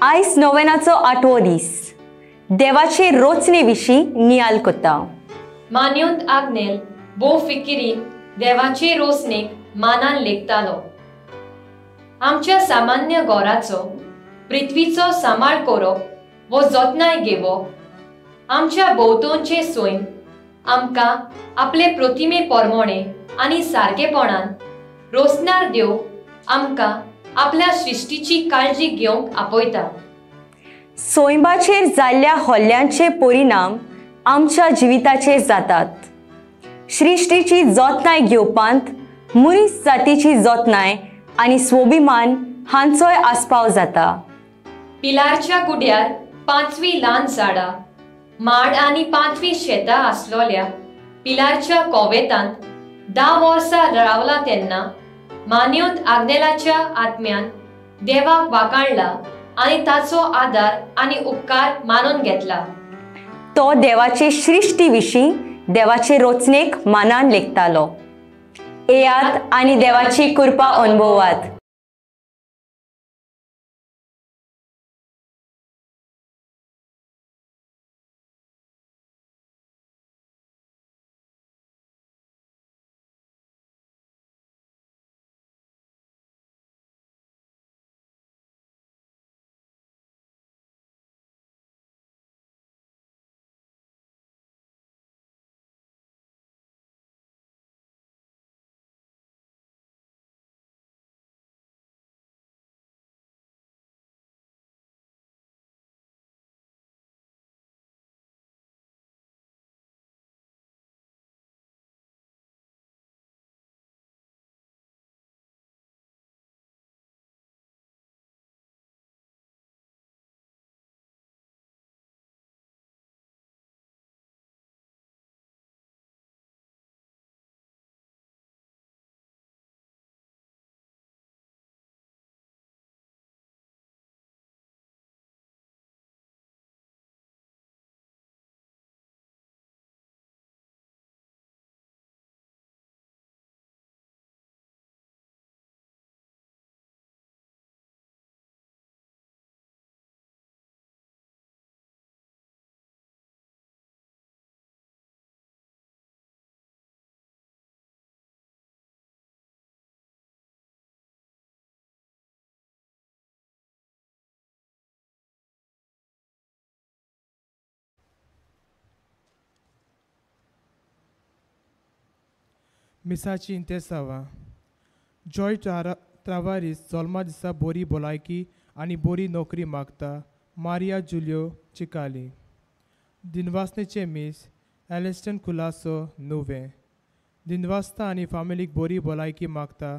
आयज नोवेनाचो आठवो दीस. देवाचे रोचणे विशीं नियाल करता. मान्योंत आग्नेल भोव फिकिरीन देवाचे रोसणेक मानान लेखतालो. आमच्या सामान्य गोराचो पृथ्वीचो सांबाळ करप वो जतनाय घेवप आमच्या भोंवतणचे सैम आमकां आपले प्रतिमे प्रमाणे आनी सारकेपणान रोसणार देव आमकां आपल्या सृश्टीची काळजी घेवंक आपयता. सैमाचेर जाल्ल्या हल्ल्यांचे परिणाम आमच्या जिविताचेर जातात. सृश्टीची जतनाय घेवपांत मनीस जातीची जतनाय आनी स्वाभिमान हांचोय आस्पाव जाता. पिलारच्या गुड्यार पांचवी ल्हान झाडां माड आनी पांचवी शेतां आसलोल्या पिलारच्या कोवेतांत 10 वर्सां रावला तेन्ना मान्योंत आग्नेलाच्या आत्म्यान देवाक वाकाणला आनी ताचो आदार आनी उपकार मानून घेतला. तो देवाचे सृश्टी विशीं देवाचे रोचणेक मानान लेखतालो. येयात आनी देवाची कृपा अनुभवात. मिसाची इंतेसावा जॉय त्रावारीस जल्मा दिसा बोरी भलायकी आनी बोरी नोकरी मागता मारिया जुलियो चिकाली. दिनवासनेचे मीस एलिस्टन कुलासो नुवें. दिनवासता आनी फामिलीक बोरी भलायकी मागता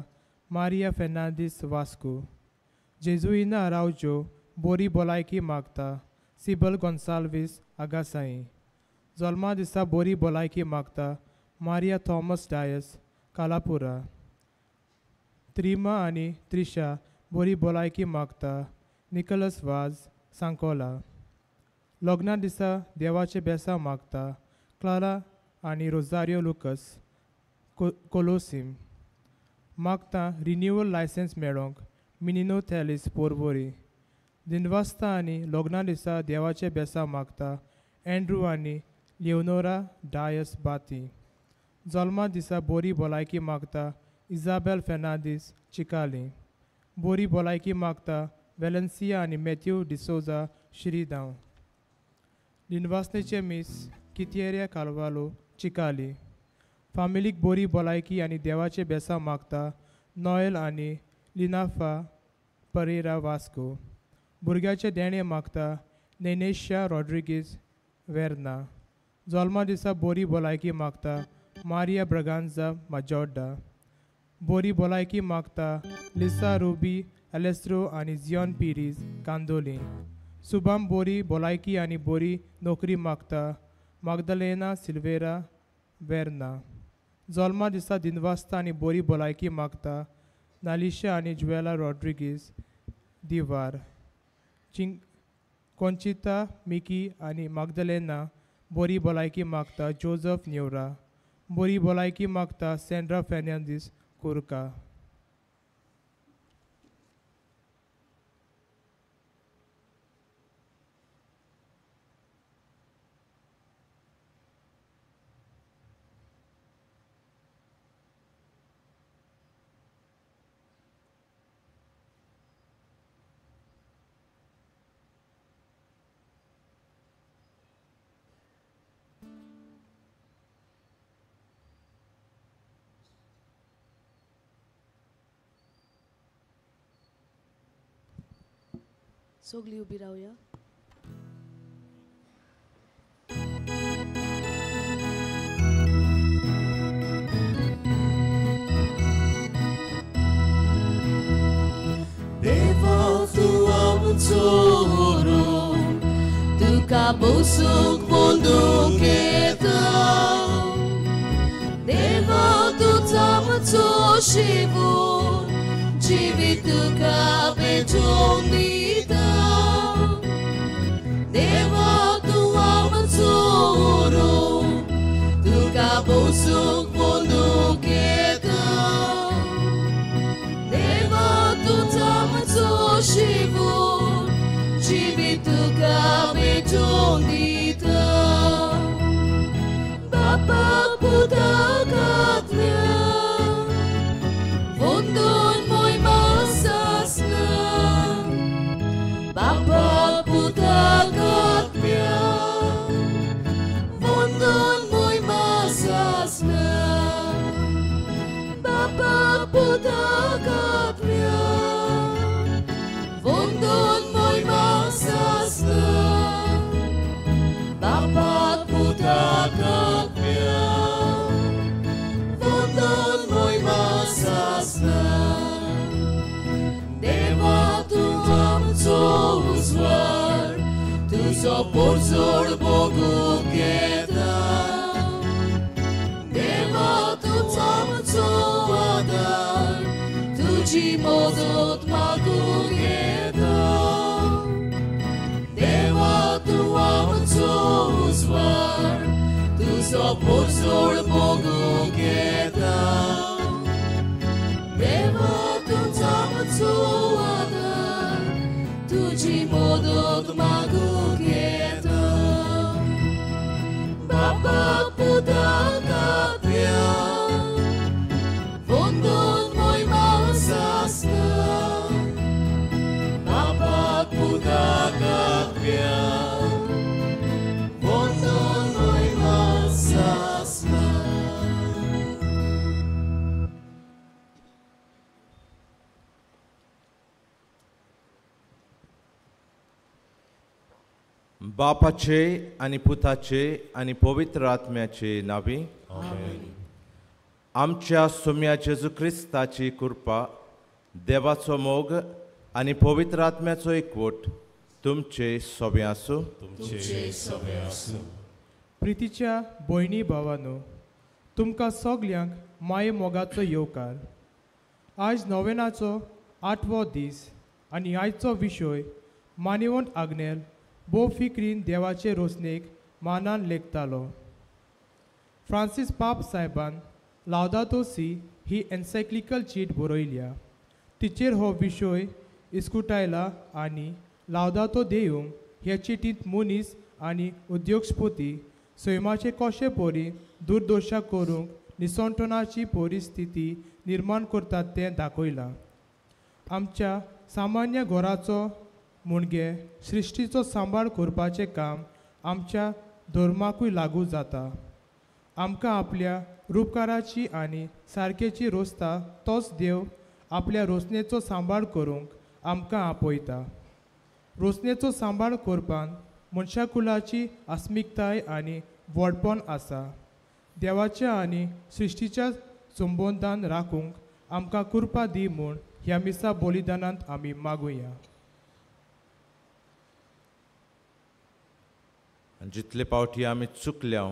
मारिया फेर्नांदीस वास्को. जेजुइना आरावजो बोरी भलायकी मागता सिबल गोन्साल्वीस आगासाई. जल्मा दिसा बोरी भलायकी मागता मारिया थॉमस डायस कालापुरा. त्रिमा आनी त्रिशा बोरी भलायकी मागता निकलस वाज सांकोला. लग्ना दिसा देवाचे बेसांव मागता क्लारा आनी रोजारियो लुकस कोलोसीम. मागता रिन्युअल लायसन्स मेळोंक मिनिनो थॅलिस पोरवोरी. दिनवासता आनी लग्ना दिसा देवाचे बेसांव मागता एंड्रू आनी लियोनोरा डायस बाती. जल्मा दिसा बोरी भलायकी मागता इजाबेल फेर्नांदीस चिकाली. बोरी भलायकी मागता वेलेन्सिया आनी मॅथ्यू डिसोजा श्रीदांव. दिनवासनेचे मीस कितयेरिया कालवालो चिकाली. फामिलीक बोरी भलायकी आनी देवाचे बेसांव मागता नॉयल आनी लिनाफा परेरा वास्को. भुरग्याचे देणें मागता नेनेशा रॉड्रिगीज वेर्ना. जल्मा दिसा बोरी भलायकी मागता मारिया ब्रगांजा माजोड्डा. बोरी भलायकी मागता लिसा रुबी एलेस्ट्रो आनी जियोन पिरीज कांदोली. सुबाम बोरी भलायकी आनी बोरी नोकरी मागता मागदलेना सिल्वेरा वेर्ना. जल्मा दिसा दिनवासता आनी बोरी भलायकी मागता नालिशा आनी ज्वेला रॉड्रिगीज दिवार. कोंचिता मिकी आनी मागदलेना बोरी भलायकी मागता जोजफ न्योरा. बोरी भलायकी मागता सेंड्रा फेर्नांदीस कुर्का. सगळीं उबी रावया. देवा तूं आमचो तुका बसूंक पोंदूंक येता. देवा तूं आमचो शिवून जिवीत तुका भेटोवन दिता. देवा तूं आमचो तुका बसूंक पोंदूंक येता. देवा तूं आमचो शिवून जिवीत तुका भेटोवन दिता. बापा पुताक आत्म्या वंदून मोयमा सासना. बापा पुताक आत्म्या वंदून मोयमा सासना. बापा पुताक आत्म्या वंदून मोयमा सासना. बापा पुताक आत्म्या वंदून मोयमा सासना. देवा तूं आमचो उजवाड तुजो पोरजोड भोगूंक येता. देवा तूं आमचो आदार तुजी मदत मागूंक येता. देवा तूं आमचो उजवाड तुजो पोरजोड भोगूंक येता. देवा तूं आमचो आदार तुजी मदत मागूंक येता. बापा पुताक आत्म्या वंदून मोयमा सासना. बापा पुताक आत्म्या वंदून मोयमा सासना. बापाचे आनी पुताचे आनी पवित्र आत्म्याचे नांवी आमच्या सोम्या जेजू क्रिस्ताची कृपा, देवाचो मोग आनी पवित्र आत्म्याचो एकवट तुमचे सोबे आसूं. तुमचे सोबे आसूं. प्रितीच्या भयणी भावानो, तुमकां सगल्यांक माये मोगाचो येवकार. आज नोवेनाचो 8वो दीस आनी आयचो विशय मानिवंत आग्नेल भोव फिक्रीन देवाचे रोसणेक मानान लेखतालो. फ्रांसीस पाप साहेबान लावदातो सी ही एन्सायक्लिकल चीट बरयल्या. तिचेर हो विशय इस्कुटायला आनी लावदातो देयूम ह्या चिटींत मनीस आनी उद्योगस्पती सैमाचे कशे परी दुर्दोशा करूंक निसंटनाची परिस्थिती निर्माण करतात तें दाखयलां. आमच्या सामान्य घराचो मुणगे सृश्टीचो सांबाळ करपाचें काम आमच्या धर्माकूय लागू जाता. आमकां आपल्या रुपकाराची आनी सारकेची रोसता तोच देव आपल्या रोसणेचो सांबाळ करूंक आमकां आपयता. रोसणेचो सांबाळ करपान मनशाकुलाची आस्मिकताय आनी व्हडपण आसा. देवाच्या आनी सृश्टीच्या संबंदान राखूंक आमकां कृपा दी म्हूण ह्या मिसा बलिदानांत आमी मागुया. जितले पावटी आमी चुकल्या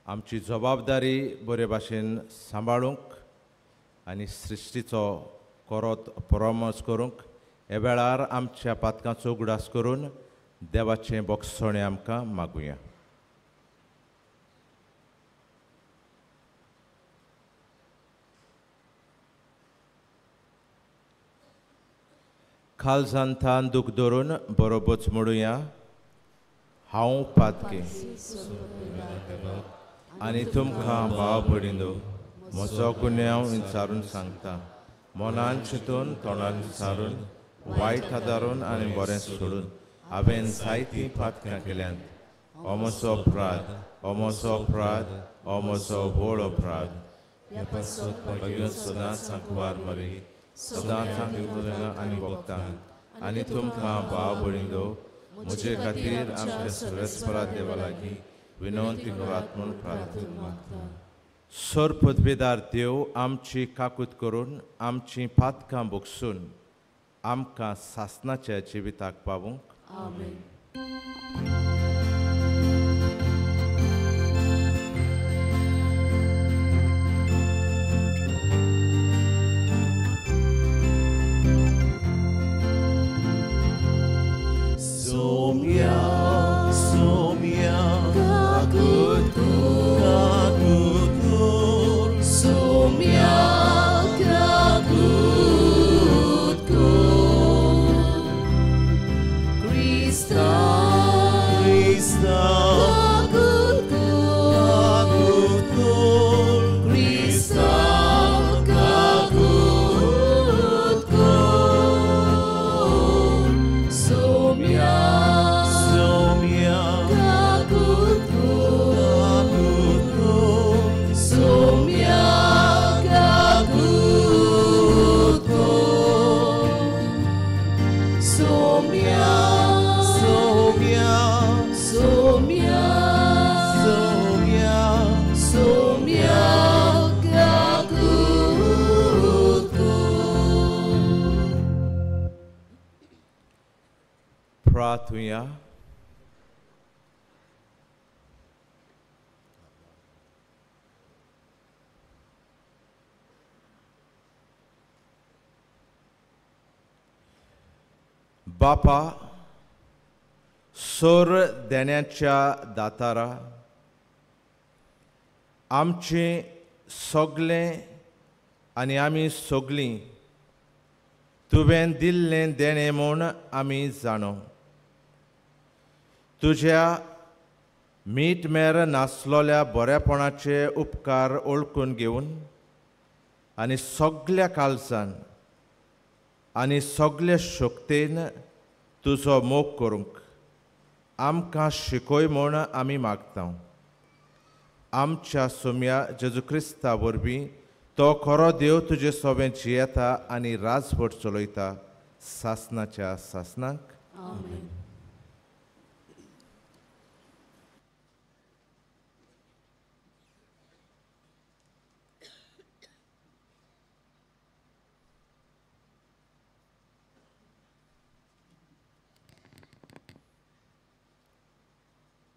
आमची जबाबदारी बरे भाशेन सांबाळूंक आनी सृश्टीचो कोरोत परामर्श करूंक हे वेळार आमच्या पातकांचो उगडास करून देवाचें बोगसणें आमकां मागुया. खालजांतान दूख धरून बरोबच म्हणुया, हांव पातके आनी तुमकां भाव भयणीनो म्हजो गुन्यांव विचारून सांगता. मनान चिंतून तोंडान विचारून वायट आदारून आनी बरें सोडून हांवें जायतीं पातकां केल्यांत. हो म्हजो अपराध, हो म्हजो अपराध, हो म्हजो व्हड अपराध. सदांच सांकवार मरी सदांच सांगितलें आनी भोगतां आनी तुमकां भाव भयणींनो म्हजे खातीर आमच्या सर्वेस्परा देवा लागीं विनवंती करात म्हूण प्रार्थना मागता. सर पदवेदार देव आमची काकूत करून आमची पातकां भोगसून आमकां सासनाच्या जिविताक पावूंक. आमेन. Somia, Somia, Kakutur, Kakutur, Somia, Kakutur, Krista, Krista, Kakutur, Kakutur, Krista, Kakutur, Somia. Somia, Kakutur, Kakutur, Somia, Kakutur, Somia, Somia, Somia, Somia, Somia, Kakutur. प्रार्थुया. बापा सोर देण्याच्या दातारा आमचें सगळें आनी आमी सगळीं तुवें दिल्लें देणें म्हूण आमी जाणो. तुज्या मीठ मेर नासलोल्या बऱ्यापणाचे उपकार ओळखून घेवन आनी सगळ्या काळजान आनी सगळे शक्तेन तुजो मोग करूंक आमकां शिकय म्हूण आमी मागता. आमच्या सोम्या जेजू क्रिस्ता वरवीं तो खरो देव तुजे सोबें जियेता आनी राजवट चलयता सासनाच्या सासनाक. आमेन.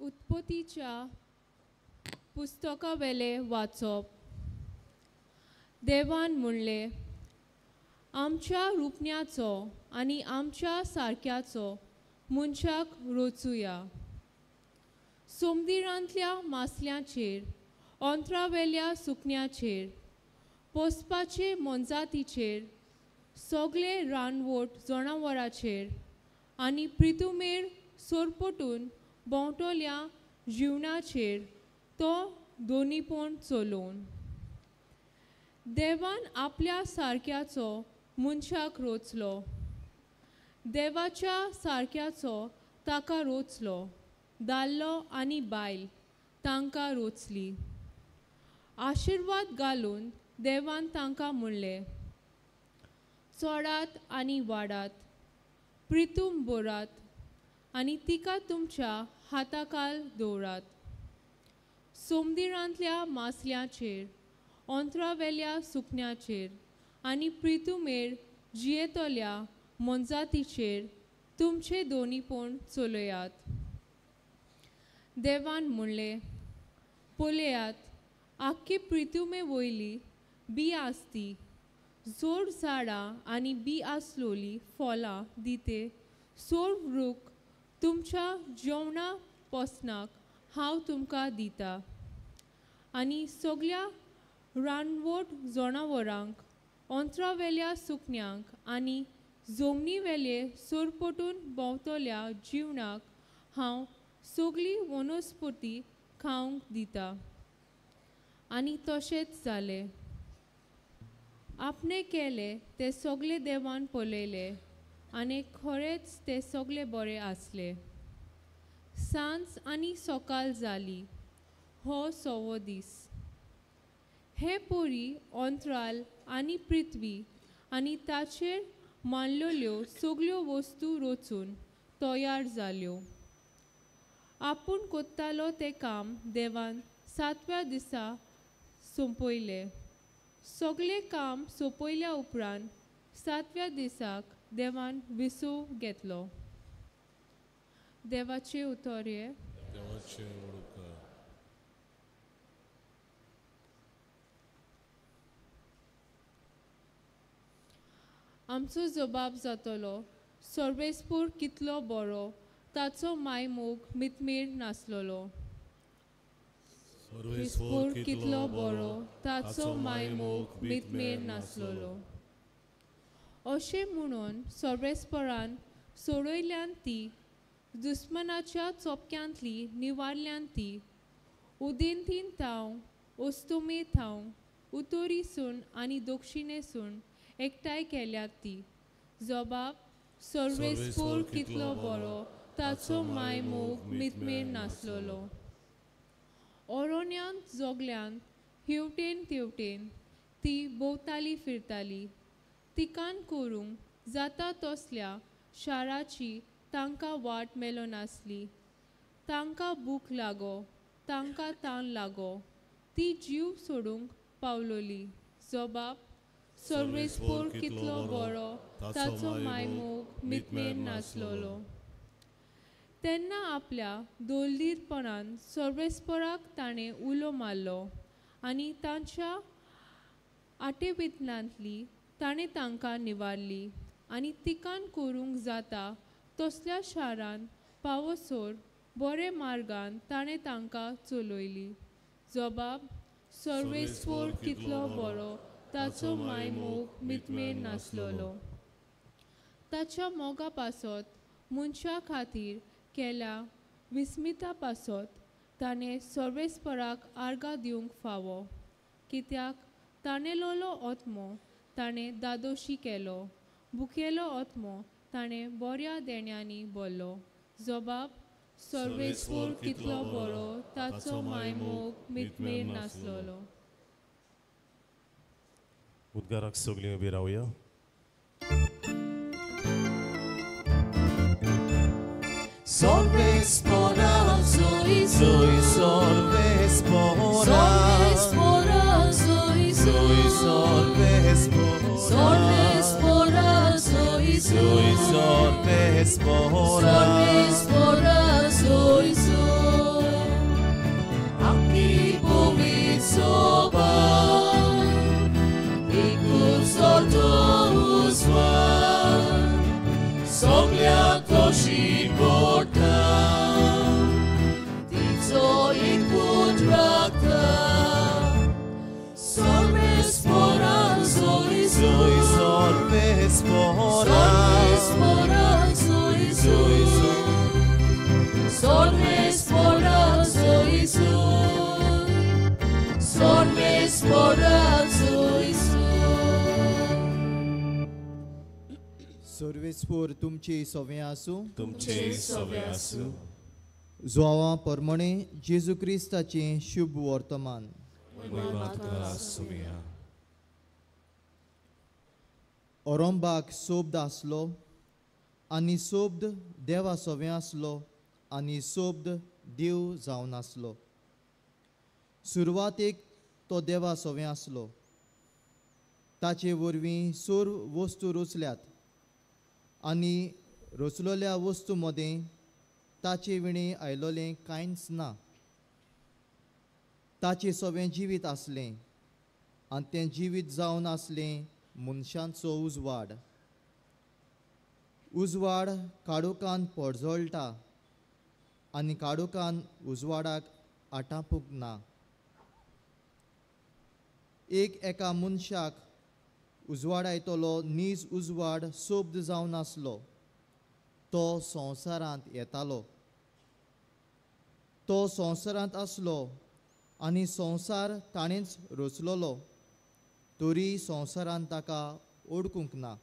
उत्पत्तीच्या पुस्तकावेले वाचप. देवान म्हणलें, आमच्या रुपण्याचो आनी आमच्या सारक्याचो मनशाक रचुया. समुद्रांतल्या मासल्यांचेर, अंतरावेल्या सुकण्याचेर, पोसपाचे मोनजातीचेर, सगळे रानवट जनावरांचेर आनी प्रितुमेर सोरपटून भोंवतल्या जिवनाचेर तो दोनीपण चलोवन. देवान आपल्या सारक्याचो मनशाक रोचलो, देवाच्या सारक्याचो ताका रोचलो, दादलो आनी बायल तांकां रोचली. आशिर्वाद घालून देवान तांकां म्हणलें, चडात आनी वाडात, प्रितूम बोरात आनी तिका तुमच्या हाताखाल दवरात. समुद्रांतल्या मासल्यांचेर, अंतरावेल्या सुकण्याचेर आनी प्रितुमेर जियेतल्या मोनजातीचेर तुमचे दोनीपण चलयात. देवान म्हणलें, पळयात, आख्खी प्रितुमे वयली बी आसती जोड झाडां आनी बी आसलोली फळां दिते सोड रूख तुमच्या जेवणा पोसनाक हांव तुमकां दिता. आनी सगळ्या रानवट जनावरांक, अंतरावेल्या सुकण्यांक आनी जमनीवेले सोरपटून भोंवतल्या जिवनाक हांव सगळी वनस्पती खावंक दिता. आनी तशेंच जालें. आपणें केलें तें सगळें देवान पळयलें आनी खरेंच तें सगळें बरें आसलें. सांज आनी सकाळ जाली, हो सवो दीस. हे परी अंतराल आनी पृथ्वी आनी ताचेर मांडलेल्यो सगल्यो वस्तू रचून तयार जाल्यो. आपूण कोत्तालो तें काम देवान सातव्या दिसा सोंपयलें. सगळें काम सोंपयल्या उपरांत सातव्या दिसाक देवान विसव घेतलो. देवाचें उतर हें. आमचो जबाब जातलो सर्वेस्पूर कितलो बरो, ताचो मायमोग मितमेर नासलेलो. सर्वेस्पूर कितलो बरो, ताचो मायमोग मितमेर नासलेलो. अशें म्हणून सर्वेस्परान सोडयल्यान ती, दुस्मनाच्या चोपक्यांतली निवारल्यान ती, उदेंतीन थावन अस्तुमे थावन उतोरीसून आनी दक्षिणेसून एकठांय केल्यात ती. जबाब सर्वेस्पूर कितलो बरो, ताचो मायमोग मितमेर नासलेलो. ओरोण्यांत जोगल्यांत हेवटेन तेवटेन ती भोंवताली फिरताली. तिकान करूंक जाता तसल्या शाराची तांकां वाट मेळनासली. तांकां भूक लागो, तांकां तान लागो, ती जीव सोडूंक पावलोली. जबाब सर्वेस्पूर कितलो बरो, ताचो मायमोग मितमेर नासलेलो. तेन्ना आपल्या दोलदीरपणान सर्वेस्पराक ताणें उलो मारलो आनी तांच्या आटेवितनांतली ताणें तांकां निवारली आनी तिकान करूंक जाता तसल्या शारान पावसोर बरे मार्गान ताणें तांकां चलयली. जबाब सर्वेस्पूर कितलो बरो, ताचो मायमोग मितमेर नासलेलो. ताच्या मोगा पासत मनशा खातीर केल्या विस्मिता पासत ताणें सर्वेस्पराक आर्गां दिवंक फावो, कित्याक ताणेलोलो आत्मो ताणें दादोशी केलो, भुकेलो आत्मो ताणें बऱ्या देण्यांनी भरलो. जबाब सर्वेस्पूर कितलो बरो, ताचो मायमोग मितमेर नासलेलो. उद्गाराक सगळीं उबी रावया. सर्वेस्पूर तुमची सवे आसूं. तुमचे सवे आसूं. जुआंवा परमणे जेजू क्रिस्ताचें शुभ वर्तमान. ओरंबाक सोब्द आसलो आनी सोब्द देवा सवे आसलो आनी सोब्द देव जावन आसलो. सुरवातेक तो देवा सवे आसलो. ताचे वरवीं सर्व वस्तू रचल्यात आनी रचलोल्या वस्तू मदें ताचे विणें आयलोलें कांयच ना. ताचें सवें जिवीत आसलें आनी तें जिवीत जावन आसलें मनशांचो उजवाड. उजवाड काळोखान परजळटा आनी काळोखान उजवाडाक आटापूंक ना. एक एका मनशाक उजवाडायतलो नीज उजवाड सोब्द जावन आसलो. तो संवसारांत येतालो. तो संवसारांत आसलो आनी संवसार ताणेंच रचलोलो, तरी संवसारान ताका ओळखूंक ना.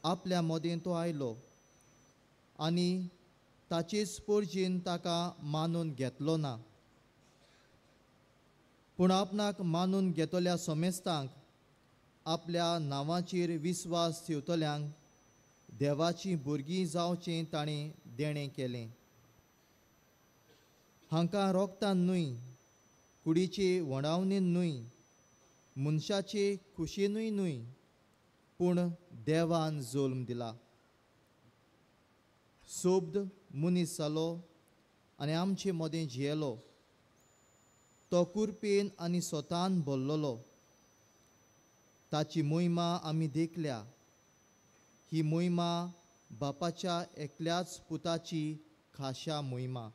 आपल्या मदें तो आयलो आनी ताचेच पोरजेन ताका मानून घेतलो ना. पूण आपणाक मानून घेतल्या समेस्तांक आपल्या नांवाचेर विस्वास ठेवतल्यांक देवाची भुरगीं जावचें ताणें देणें केलें. हांकां रोगतान न्हय, कुडीचे वणावणेन न्हय, मनशाचे खुशेनूय न्हय, पूण देवान जल्म दिला. सोब्द मनीस जालो आनी आमचे मदें जियेलो. तो कुरपेन आनी स्वतान भरलेलो. ताची मोहिमा आमी देखल्या. ही मोहिमा बापाच्या एकल्याच पुताची खाशा मोहिमा.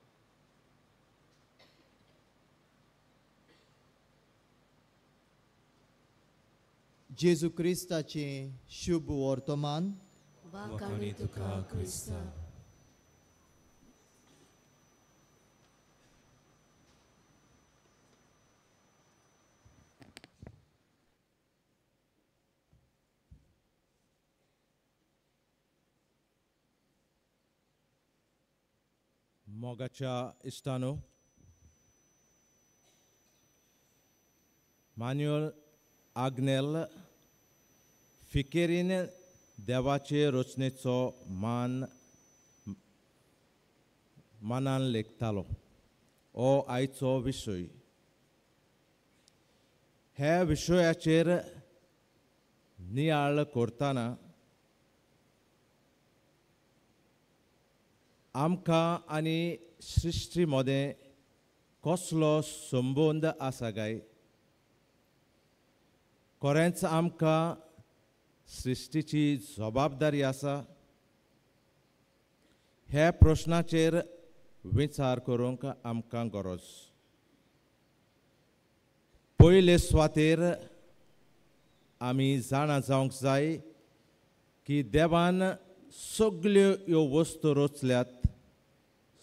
जेजू क्रिस्ताचें शुभ वर्तमान. वाखाणी तुका क्रिस्ता. मोगाच्या इश्टानो, मान्युअल आग्नेल फिकेरीन देवाचे रचनेचो मान मानान लेखतालो. हो आयचो विशय. ह्या विशयाचेर नियाळ करतना आमकां आनी सृश्टी मदें कसलो संबंद आसा काय? खरेंच आमकां सृश्टीची जबाबदारी आसा? ह्या प्रश्नाचेर विचार करूंक आमकां गरज. पयले सुवातेर आमी जाणा जावंक जाय की देवान सगल्यो ह्यो वस्तू रचल्यात.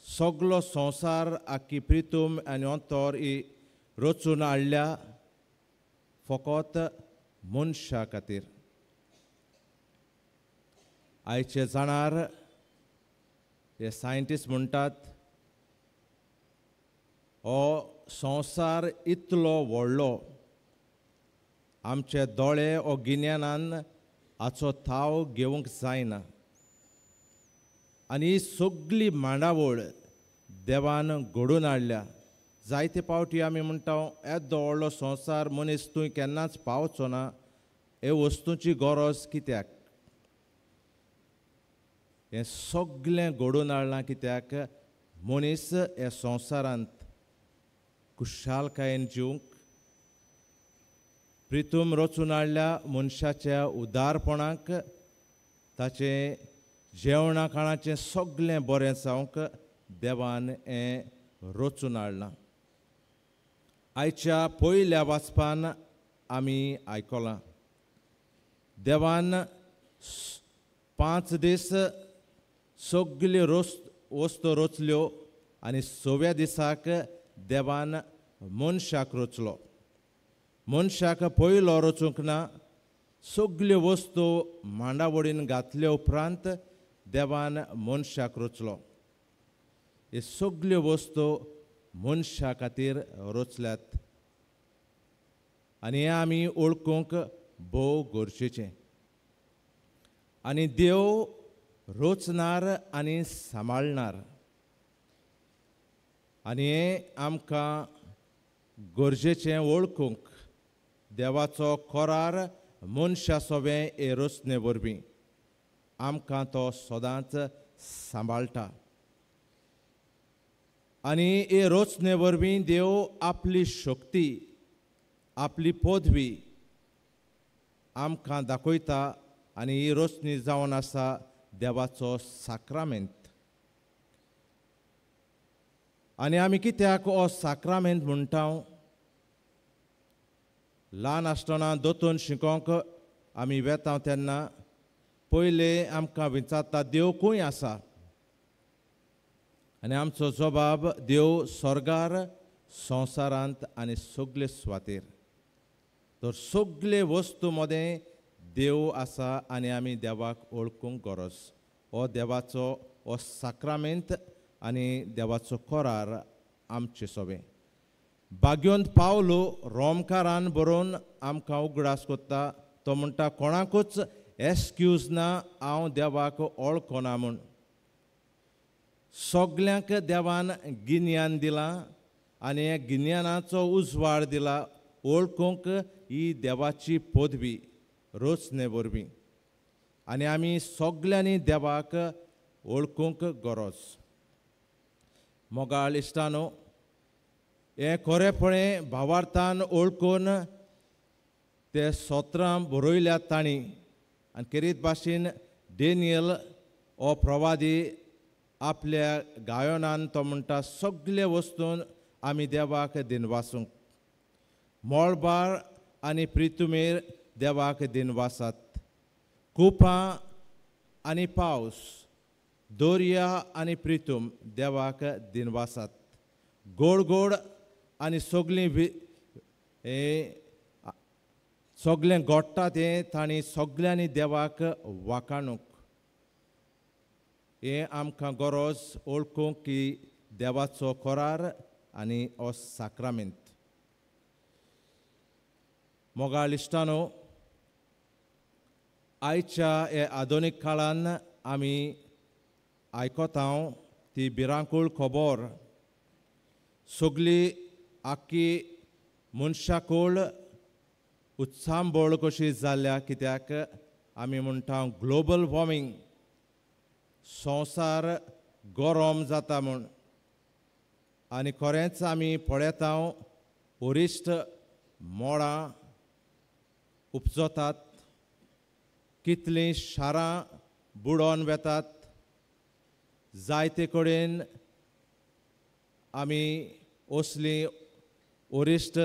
सगलो संवसार आखी प्रितूम आनी अंतर ही रचून हाडल्या फकत मनशा खातीर. आयचे जाणार हे सायंटिस्ट म्हणटात हो संवसार इतलो व्हडलो, आमचे दोळे हो गिन्यानान हाचो थाव घेवंक जायना आनी सगली मांडावळ देवान घडोवन हाडल्या. जायते पावटी आमी म्हणटा येदो व्हडलो संवसार मनीस तूं केन्नाच पावचो ना, हे वस्तूंची गरज कित्याक? हें सगलें घडोवन हाडलां कित्याक? मनीस ह्या संवसारांत खुशालकायेन जिवंक. प्रितूम रचून हाडल्या मनशाच्या उदारपणाक, ताचें जेवणा खाणाचें सगलें बरें जावंक देवान हें रचून हाडलां. आयच्या पयल्या वाचपान आमी आयकलां देवान 5 दीस सगल्यो वस्तू रचल्यो आनी 6व्या दिसाक देवान मनशाक रचलो. मनशाक पयलो रचूंक ना, सगल्यो वस्तू मांडावळीन घातल्या उपरांत देवान मनशाक रचलो. हे सगल्यो वस्तू मनशा खातीर रचल्यात आनी हें आमी वळखूंक भोव गरजेचें. आनी देव रचणार आनी सांबाळणार आनी हें आमकां गरजेचें वळखूंक. देवाचो करार मनशा सोवें हे रचने वरवीं आमकां तो सदांच सांबाळटा आनी हे रचने वरवीं देव आपली शक्ती, आपली पदवी आमकां दाखयता आनी ही रचणी जावन आसा देवाचो साक्रामेंत. आनी आमी कित्याक हो साक्रामेंत म्हणटा? ल्हान आसतना दोतोन शिकोवंक आमी वेता तेन्ना पयले आमकां विचारता देव खंय आसा? आनी आमचो जबाब देव स्वर्गार, संवसारांत आनी सगले सुवातेर. तर सगले वस्तू मदें देव आसा आनी आमी देवाक वळखूंक गरज. हो देवाचो हो साक्रामेंत आनी देवाचो करार आमचे सोबें. भाग्योंत पावलो रोमकारान बरोवन आमकां उगडास कोत्ता. तो म्हणटा कोणाकूच एक्सक्यूज ना हांव देवाक ओळखना म्हूण. सगल्यांक देवान गिन्यान दिलां आनी ह्या गिन्यानाचो उजवाड दिला ओळखूंक ही देवाची पदवी रचने वरवीं आनी आमी सगल्यांनी देवाक ओळखूंक गरज. मोगाळ इश्टानो, हें खरेपणें भावार्थान ओळखून ते सोत्रां बरयल्यात तांणी आनी खेरीत भाशेन डेनियल हो प्रवादी आपल्या गायनान तो म्हणटा सगळे वस्तून आमी देवाक दिनवासूंक. मळबार आनी प्रितुमेर देवाक दिनवासात. कुपां आनी पावस, दर्या आनी प्रितूम देवाक दिनवासात. गोड गोड आनी सगळीं सगळें घडटा तें तांणी सगळ्यांनी देवाक वाखाणूंक. हें आमकां गरज ओळखूंक की देवाचो करार आनी हो साक्रामेंत. मोगाळ इश्टानो, आयच्या हे आधुनीक काळान आमी आयकता ती भिरांकूळ खबर. सगळी आख्खी मनशाकूळ उत्सांबळ कशी जाल्या कित्याक आमी म्हणटा ग्लोबल वॉर्मिंग, संवसार गरम जाता म्हूण. आनी खरेंच आमी पळयता वरिश्ठ मोडां उपजतात, कितलीं शारां बुडोवन वेतात, जायते कडेन आमी असलीं वरिश्ठ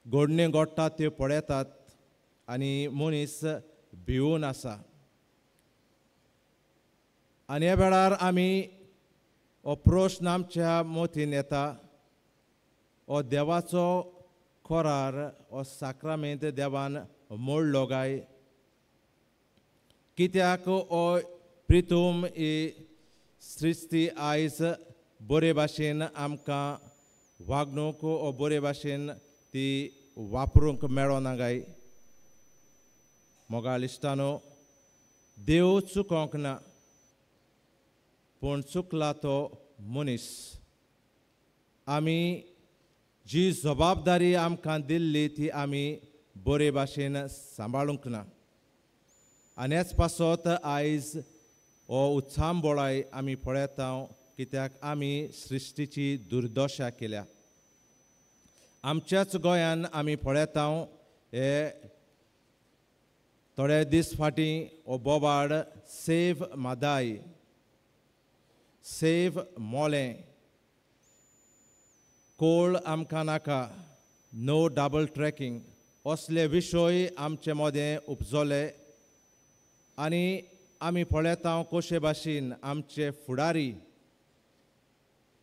घडण्यो घडटात त्यो पळयतात आनी मनीस भिवून आसा. आनी ह्या वेळार आमी हो प्रश्न आमच्या मतीन येता, हो देवाचो करार, हो साक्रामेंत देवान मोडलो काय? कित्याक हो प्रितूम ही सृश्टी आयज बरे भाशेन आमकां वागणूक ओ बरे भाशेन ती वापरूंक मेळना काय? मोगाळ इश्टानो, देव चुकोंक ना, पूण चुकला तो मनीस. आमी जी जबाबदारी आमकां दिल्ली ती आमी बरे भाशेन सांबाळूंक ना आनी हेच पासत आयज हो उत्सांबोळाय आमी पळयता कित्याक आमी सृश्टीची दुर्दशा केल्या. आमच्याच गोंयान आमी पळयता हे थोडे दीस फाटीं हो बोबाड सेव म्हादाय, सेव मोलें, कोळ आमकां नाका, नो डबल ट्रॅकिंग असले विशय आमचे मदें उपजले आनी आमी पळयता कशे भाशेन आमचे फुडारी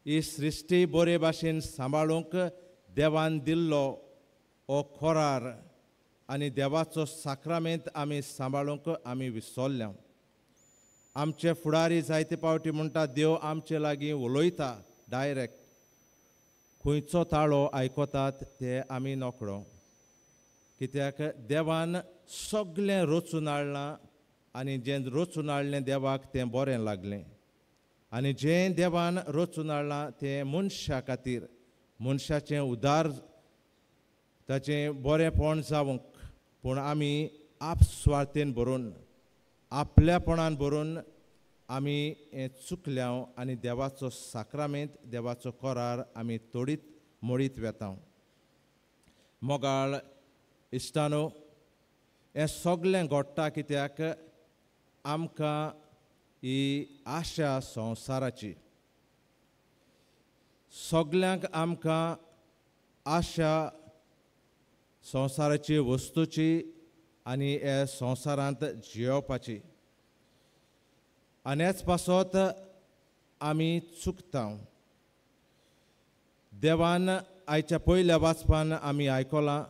ही सृश्टी बरे भाशेन सांबाळूंक देवान दिल्लो हो करार आनी देवाचो साक्रामेंत आमी सांबाळूंक आमी विसरल्या. आमचे फुडारी जायते पावटी म्हणटा देव आमचे लागीं उलयता डायरेक्ट, खंयचो ताळो आयकतात ते आमी नकळो कित्याक देवान सगळें रचून हाडलां आनी जें रचून हाडलें देवाक तें बरें लागलें आनी जें देवान रचून हाडलां तें मनशा खातीर, मनशाचें उदार ताचें बरेंपण जावंक, पूण आमी आपस्वार्थेन भरून आपल्यापणान भरून आमी हें चुकल्या आनी देवाचो साक्रामेंत, देवाचो करार आमी तोडीत मोडीत वेता. मोगाळ इश्टानो, हें सगळें घडटा कित्याक आमकां ही आशा संवसाराची, सगल्यांक आमकां आशा संवसाराची वस्तूची आनी हे संवसारांत जियोवपाची आनी हेच पासत आमी चुकता. देवान आयच्या पयल्या वाचपान आमी आयकलां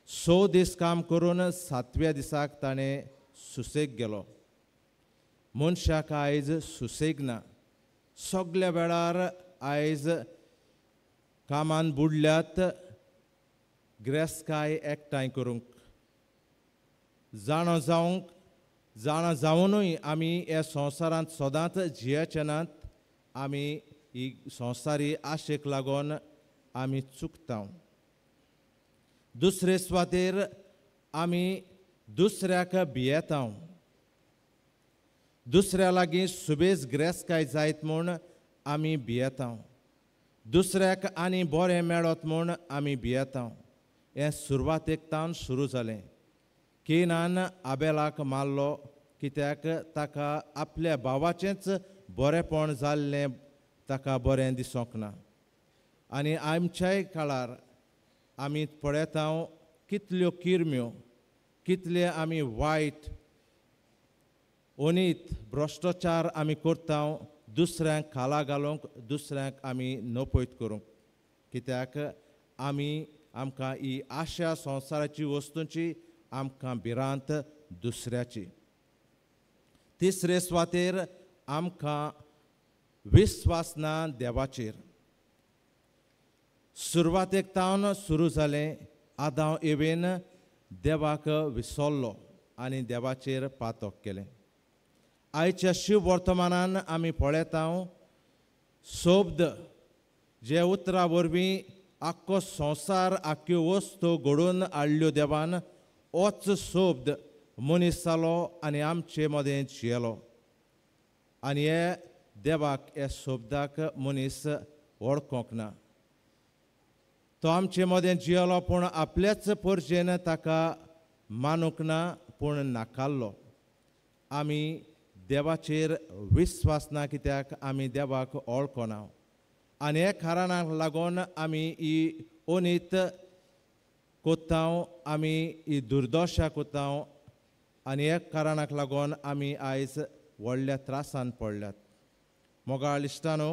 6 दीस काम करून 7व्या दिसाक ताणें सुसेग गेलो. मनशाक आयज सुसेग ना, सगल्या वेळार आयज कामान बुडल्यात गिरेस्तकाय एकठांय करूंक, जाणा जावंक जाणा जावनूय आमी ह्या संवसारांत सदांच जियेचे नात. आमी ही संवसारी आशेक लागून आमी चुकता. दुसरे सुवातेर आमी दुसऱ्याक भियेता. दुसऱ्या लागीं सुबेज ग्रेसकाय जायत म्हूण आमी भियेता. दुसऱ्याक आनी बरें मेळत म्हूण आमी भियेता. हें सुरवातेक तावन सुरू जालें. केनान आबेलाक मारलो कित्याक ताका आपल्या भावाचेंच बरेंपण जाल्लें ताका बरें दिसूंक ना. आनी आमच्याय काळार आमी पळयता कितल्यो किरम्यो, कितले आमी वायट अनीत भ्रश्टाचार आमी करता दुसऱ्यांक खाला घालूंक, दुसऱ्यांक आमी नपयत करूंक. कित्याक आमी आमकां ही आशा संवसाराची वस्तूंची आमकां भिरांत दुसऱ्याची. तिसरे सुवातेर आमकां विस्वास ना देवाचेर. सुरवातेक तावन सुरू जालें. आदांव एवेन देवाक विसरलो आनी देवाचेर पातक केलें. आयच्या शिव वर्तमानान आमी पळयता शब्द जे उतरां वरवीं आख्खो संवसार आख्ख्यो वस्तू घडोवन हाडल्यो देवान, होच शब्द मनीस जालो आनी आमचे मदें जियेलो. आनी हे देवाक ह्या शब्दाक मनीस वळखूंक ना. तो आमचे मदें जियेलो पूण आपल्याच परजेन ताका मानूंक ना, पूण नाकारलो. आमी देवाचेर विस्वास ना कित्याक आमी देवाक वळखना. आनी हे कारणाक लागून आमी ही अनीत कोत्ता, आमी ही दुर्दशा कोत्ता आनी हे कारणाक लागून आमी आयज व्हडल्या त्रासान पडल्यात. मोगाळ इश्टानो,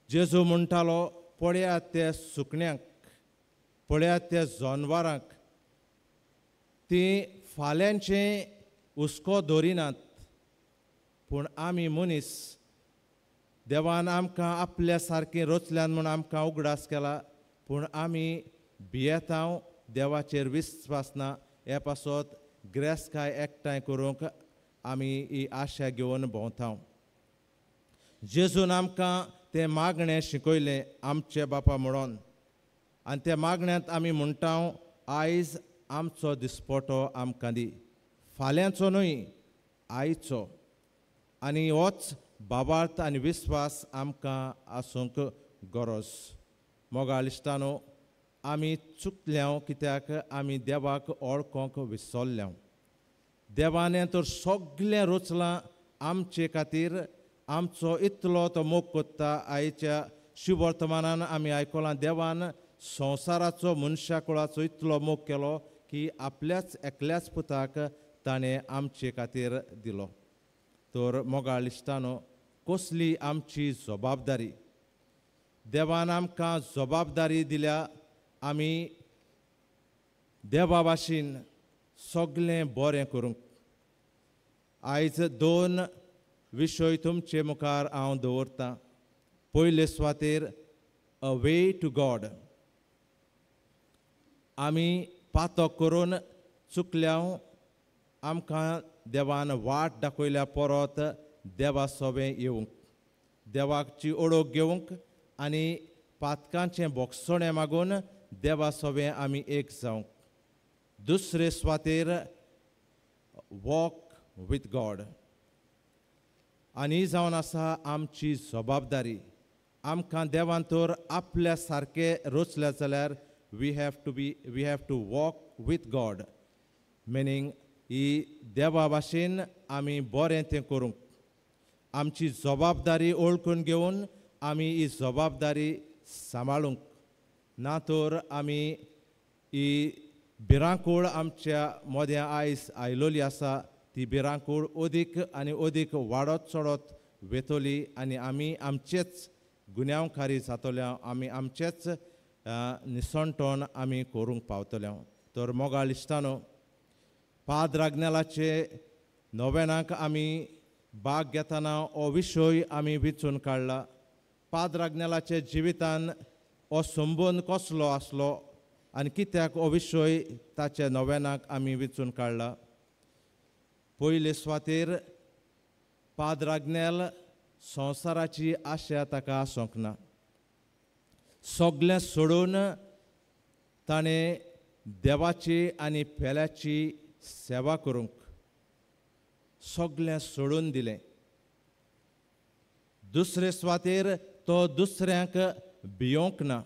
जेजू म्हणटालो पळयात ते सुकण्यांक, पळयात ते जनवरांक, तीं फाल्यांचें हुस्को दवरिनात, पूण आमी मनीस देवान आमकां आपल्या सारकें रचल्यान म्हूण आमकां उगडास केला, पूण आमी भियेता, देवाचेर विस्वास ना. हे पासत ग्रेसकाय एकठांय करूंक आमी ही आशा घेवन भोंवता. जेजून आमकां तें मागणें शिकयलें आमचे बापा म्हणून, आनी त्या मागण्यांत आमी म्हणटा आयज आमचो दिसपटो आमकां दी, फाल्यांचो न्हय आयचो. आनी होच बाबार्थ आनी विस्वास आमकां आसूंक गरज. मोगाळ इश्टानो, आमी चुकल्या कित्याक आमी देवाक वळखूंक विसरल्या. देवान तर सगळें रचलां आमचे खातीर, आमचो इतलो तो मोग कोत्ता. आयच्या शिवर्तमानान आमी आयकलां देवान संवसाराचो मनशा कुळाचो इतलो मोग केलो की आपल्याच एकल्याच पुताक ताणें आमचे खातीर दिलो. तर मोगाळ इश्टानो, कसली आमची जबाबदारी! देवान आमकां जबाबदारी दिल्या आमी देवा भाशेन सगळें बरें करूंक. आयज दोन विशय तुमचे मुखार हांव दवरतां. पयले सुवातेर अ वे टू गॉड. आमी पातक करून चुकल्या, आमकां देवान वाट दाखयल्या परत देवा सोबें येवंक, देवाची ओळख घेवंक आनी पातकांचें बोगसणें मागून देवा सोबें आमी एक जावंक. दुसरे सुवातेर वॉक विथ गॉड. आनी जावन आसा आमची जबाबदारी. आमकां देवान तर आपल्या सारकें रचल्या जाल्यार we have to walk with God, meaning ही देवा भाशेन आमी बरें तें करूंक. आमची जबाबदारी ओळखून घेवन आमी ही जबाबदारी सांबाळूंक, ना तर आमी ही भिरांकूळ आमच्या मदें आयज आयलोली आसा ती भिरांकूळ अदीक आनी अदीक वाडत चडत वेतली आनी आमी आमचेच गुन्यांवकारी जातले, आमी आमचेच निसणटण आमी करूंक पावतले. तर मोगाळ इश्टानो, पाद्र आग्नेलाचे नोवेनाक आमी भाग घेतना हो विशय आमी विचून काडला. पाद्र आग्नेलाचे जिवितान हो संबंद कसलो आसलो, आनी कित्याक हो विशय ताच्या नव्यानाक आमी वेंचून काडला. पयले सुवातेर पाद्र आग्नेल संवसाराची आशा ताका आसूंक ना. सगळें सोडून ताणें देवाची आनी पेल्याची सेवा करूंक सगळें सोडून दिलें. दुसरे सुवातेर तो दुसऱ्यांक भियोंक ना.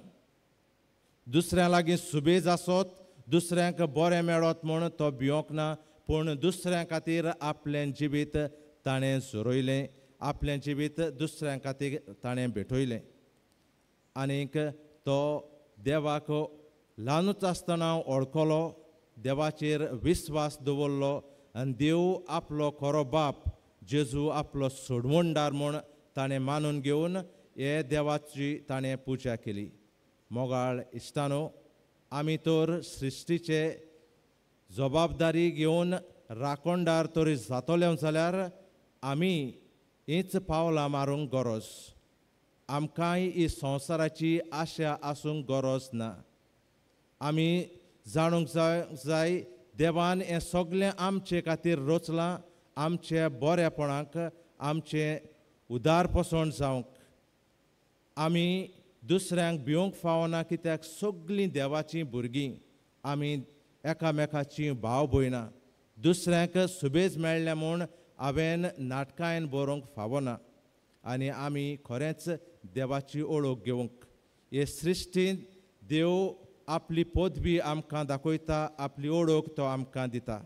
दुसऱ्यां लागीं सुबेज आसत, दुसऱ्यांक बरें मेळत म्हूण तो भियोंक ना, पूण दुसऱ्यां खातीर आपलें जिवीत ताणें झरयलें, आपलें जिवीत दुसऱ्यां खातीर ताणें भेटयलें. आनीक तो देवाक ल्हानूच आसतना वळखलो, देवाचेर विस्वास दवरलो आनी देव आपलो खरो बाप, जेजू आपलो सोडवणदार म्हूण ताणें मानून घेवन हे देवाची ताणें पुजा केली. मोगाळ इश्टानो, आमी तर सृश्टीचे जबाबदारी घेवन राखणदार तरी जातले जाल्यार आमी हीच पावलां मारूंक गरज. आमकांय ही संवसाराची आशा आसूंक गरज ना. आमी जाणूंक जाय देवान हें सगळें आमचे खातीर रचलां, आमचे बरेपणाक, आमचें उदारपसण जावंक. आमी दुसऱ्यांक भिवंक फावना, कित्याक सगळीं देवाचीं भुरगीं, आमी एकामेकाची भाव भयणां. दुसऱ्यांक सुबेज मेळ्ळें म्हूण हांवें नाटकायन बरोवंक फावना. आनी आमी खरेंच देवाची ओळख घेवंक हे सृश्टींत देव आपली पदवी आमकां दाखयता, आपली ओळख तो आमकां दिता.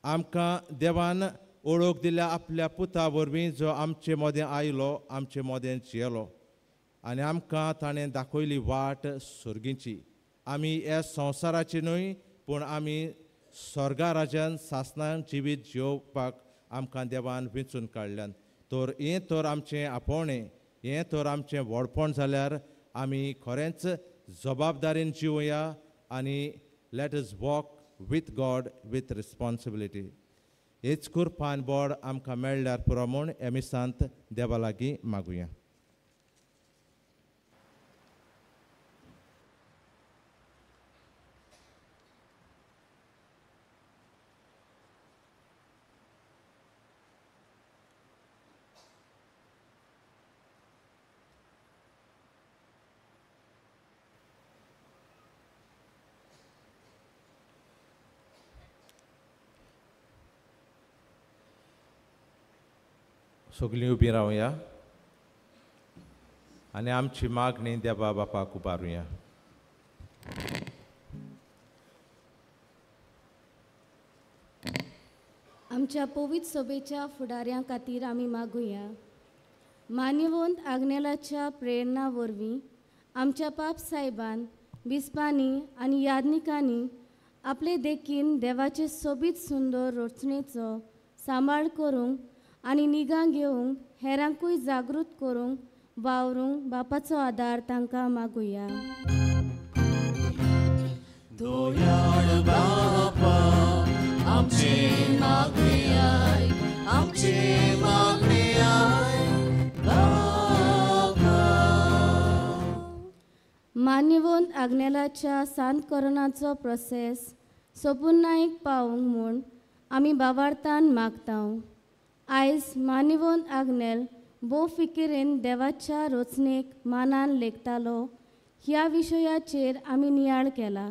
आमकां देवान ओळख दिल्या आपल्या पुता वरवीं, जो आमचे मदें आयलो, आमचे मदें जियेलो आनी आमकां ताणें दाखयली वाट सर्गीची. आमी ह्या संवसाराची न्हय, पूण आमी स्वर्गा राजान सासणान जिवीत जियोवपाक आमकां देवान वेंचून काडल्यान. तर हें तर आमचें आपोवणें, हें तर आमचें व्हडपण जाल्यार आमी खरेंच जबाबदारीन जिवया आनी let us walk with God with responsibility. हेच कुरपान बोर्ड आमकां मेळ्ळ्यार पुरो म्हूण हे मिसांत देवा लागीं मागुया. सगळीं उबीं रावया आनी आमची मागणी देवा बापाक उबारुया. आमच्या पवित्र सभेच्या फुडाऱ्यां खातीर आमी मागुया. मान्यवंत आग्नेलाच्या प्रेरणा वरवीं आमच्या पाप साहेबान, बिस्पांनी आनी याज्ञिकांनी आपले देखीन देवाचे सोबीत सुंदर रचणेचो सांबाळ करूंक आनी निगा घेवंक हेरांकूय जागृत करूंक वावरूंक बापाचो आदार तांकां मागुया. दयाळ बापा आमचे मागणे आयक, आमचे मागणे आयक बापा. मान्यवंत आग्नेलाच्या सांत कोरोनाचो प्रोसेस सोपून नायक पावूंक म्हूण आमी बावार्थान मागता. आयज मान्यवंत आग्नेल भोव फिकिरेन देवाच्या रचणेक मानान लेखतालो ह्या विशयाचेर आमी नियाळ केला.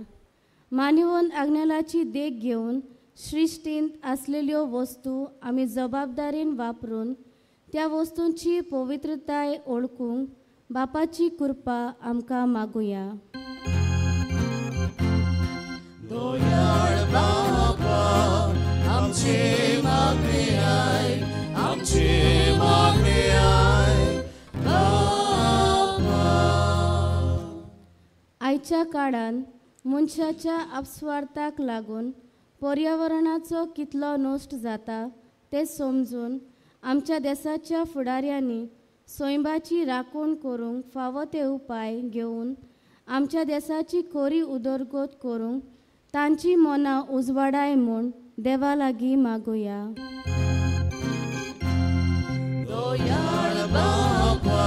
मान्यवंत आग्नेलाची देख घेवन सृश्टींत आसलेल्यो वस्तू आमी जबाबदारीन वापरून त्या वस्तूंची पवित्रताय ओळखूंक बापाची कृपा आमकां मागुया. दयाळ बापा आमचे मागणे आयक, आमचे मागणे आयक बापा. आयच्या काळान मनशाच्या अपस्वार्थाक लागून पर्यावरणाचो कितलो नश्ट जाता तें समजून आमच्या देशाच्या फुडाऱ्यांनी सैमाची राखण करूंक फावो ते उपाय घेवन आमच्या देशाची खरी उदरगत करूंक तांची मनां उजवाडाय म्हूण देवा लागीं मागुया. दयाळ बापा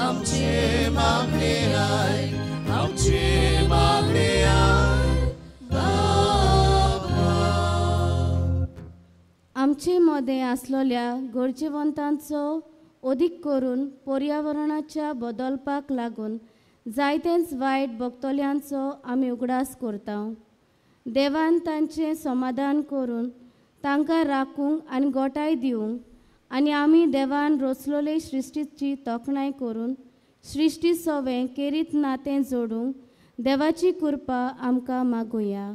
आमचे मागणे आयक, आमचे मागणे आमचे मदें आसलेल्या गरजेवंतांचो अदीक करून पर्यावरणाच्या बदलपाक लागून जायतेंच वायट भोगतल्यांचो आमी उगडास करता. देवान तांचें समाधान करून तांकां राखूंक आनी गोठाय दिवंक आनी आमी देवान रचलोले सृश्टीची तोखणाय करून सृश्टी सवें केरीत नातें जोडूंक देवाची कृपा आमकां मागुया.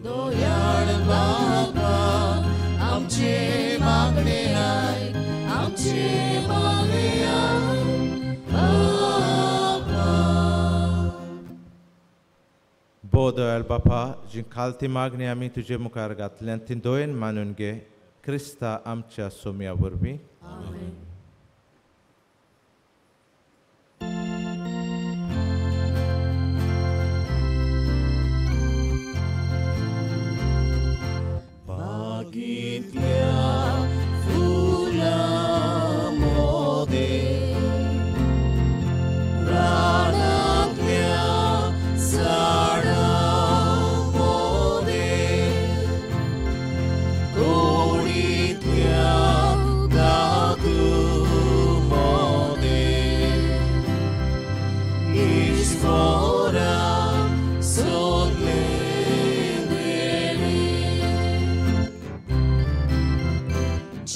दयाळ बाबा आमचे मागणे आयक, आमचे मागणे आयक बाबा. भोव दयाळ बापा, जी खालती मागणी आमी तुजे मुखार घातल्यान ती दयेन मानून घे, क्रिस्ता आमच्या सोम्या वरवीं. बागेंतल्या फुलां मोदें, रानांतल्या झाडां मोदें, कोडींतल्या धातू मोदें, ईश्वरान सोदलें.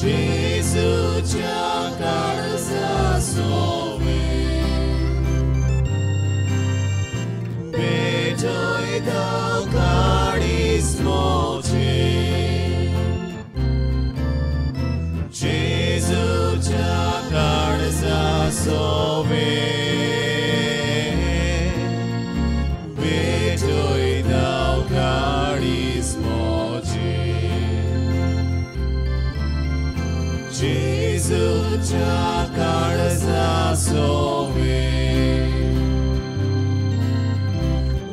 जेजूच्या काळजा सोवें भेटयता काळीज म्हजें, जेजूच्या काळजा सोवें भेटयता काळीज म्हजें, जेजूच्या काळजा सोवें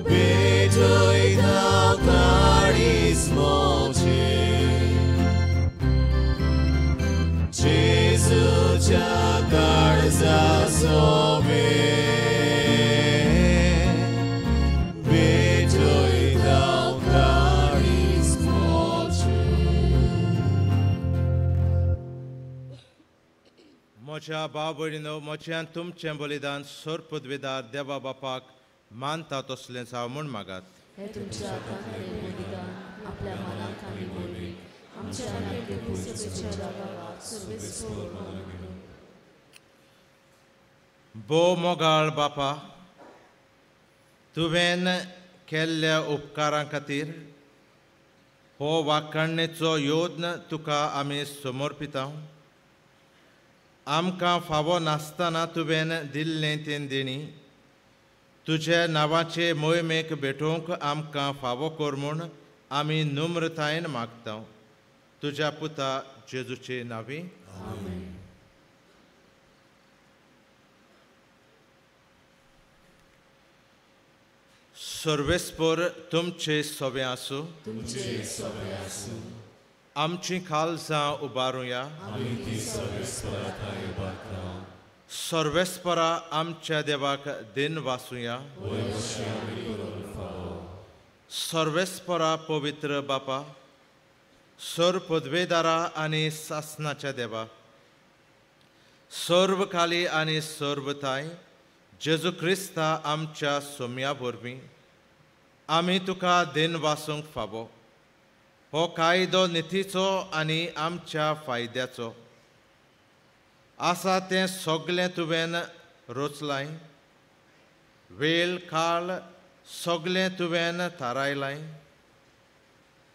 भेटयता काळीज म्हजें, जेजूच्या काळजा सोवें भेटयता काळीज म्हजें. म्हज्या भाव भयणीनो, म्हज्यान तुमचें बलिदान सोरपदवेदार देवा बापाक मानता तसलें जावं म्हूण मागात. हे तुमच्या हातांतलें बलिदान आपल्या मनाक आनी मोडीक आमच्या आनी गांवाक सर्वेस्पर मागून. भोव मोगाळ बापा, तुवें केल्ल्या उपकारां खातीर हो वाखाणणेचो योत्न तुका आमी समर्पिता. आमकां फावो नासतना तुवें दिल्लें तें देणी तुज्या नांवाचे मोहिमेक भेटोवंक आमकां फावो कर म्हूण आमी नम्रतायेन मागता, तुज्या पुता जेजूचे नांवी. सर्वेस्पर तुमचे सवे आसूं, तुमचे सवे आसूं. आमची खालजां उबारुया, आमी ती सर्वेस्परा थांय उबारता. सर्वेस्परा आमच्या देवाक दिन वासुया. सर्वेस्परा पवित्र बापा, सर्व पदवेदारा आनी सासनाच्या देवा, सर्व खाली आनी सर्वताय जेजू क्रिस्ता आमच्या सोम्या वरवीं आमी तुका दिन वासूंक फावो. हो कायदो नितीचो आनी आमच्या फायद्याचो आसा तें सगळें तुवें रचलाय, वेळ काळ सगळें तुवें थारायलाय,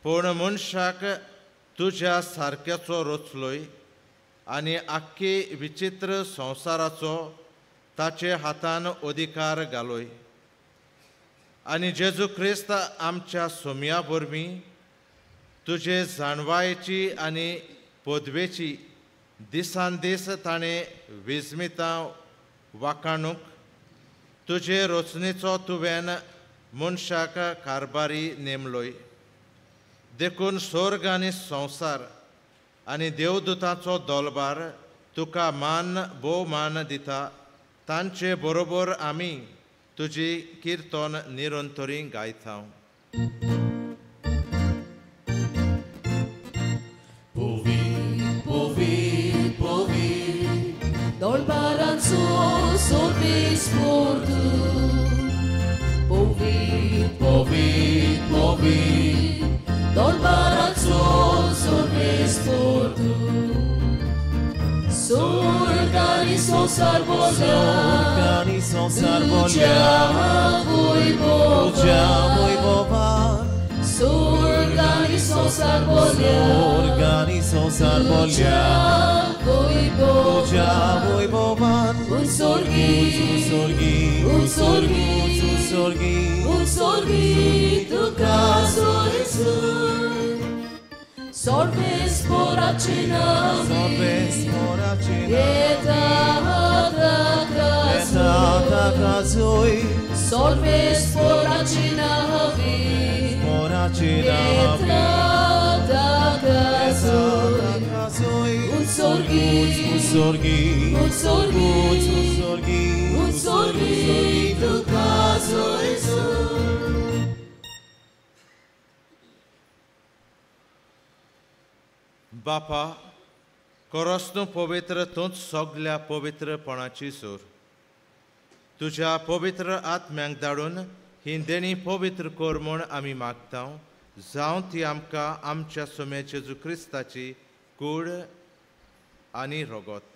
पूण मनशाक तुज्या सारक्याचो रचलोय आनी आख्खी विचित्र संवसाराचो ताचे हातान अधिकार घालोय. आनी जेजू क्रिस्त आमच्या सोम्या वरवीं तुजे जाणवायेची आनी पदवेची दिसान दीस ताणें विस्मितां वाखाणूंक तुजे रचनेचो तुवें मनशाक कारभारी नेमलोय. देखून स्वर्ग आनी संवसार आनी देवदूतांचो दोलबार तुका मान भोवमान दिता, तांचे बरोबर आमी तुजी किर्तन निरंतरी गायता. तूं. पवित्र पवित्र पवित्र दरबाराचो सर्वेस्पोर तूं. स्वर्ग आनी संवसार बोल्या तुज्या वैभवान. स्वर्ग आनी संवसार बोल्या तुज्या वैभवान. उत्सर्गी उत्सर्गी उत्सर्गी उत्सर्गी तुका सोयसूर. सर्वेस्पोराचे नांवी येता ताका जोय. सर्वेस्पोराचे नांवी येता ताका जोय. उत्सर्गी उत्सर्गी उत्सर्गी उत्सर्गी तुका सोयसूर. बापा, कोरोस तूं पवित्र, तूंच सगल्या पवित्रपणाची सूर. तुज्या पवित्र आत्म्यांक धाडून ही देणी पवित्र कर म्हूण आमी मागता, जावं ती आमकां आमच्या सोम्या जेजू क्रिस्ताची कूड आनी रगत.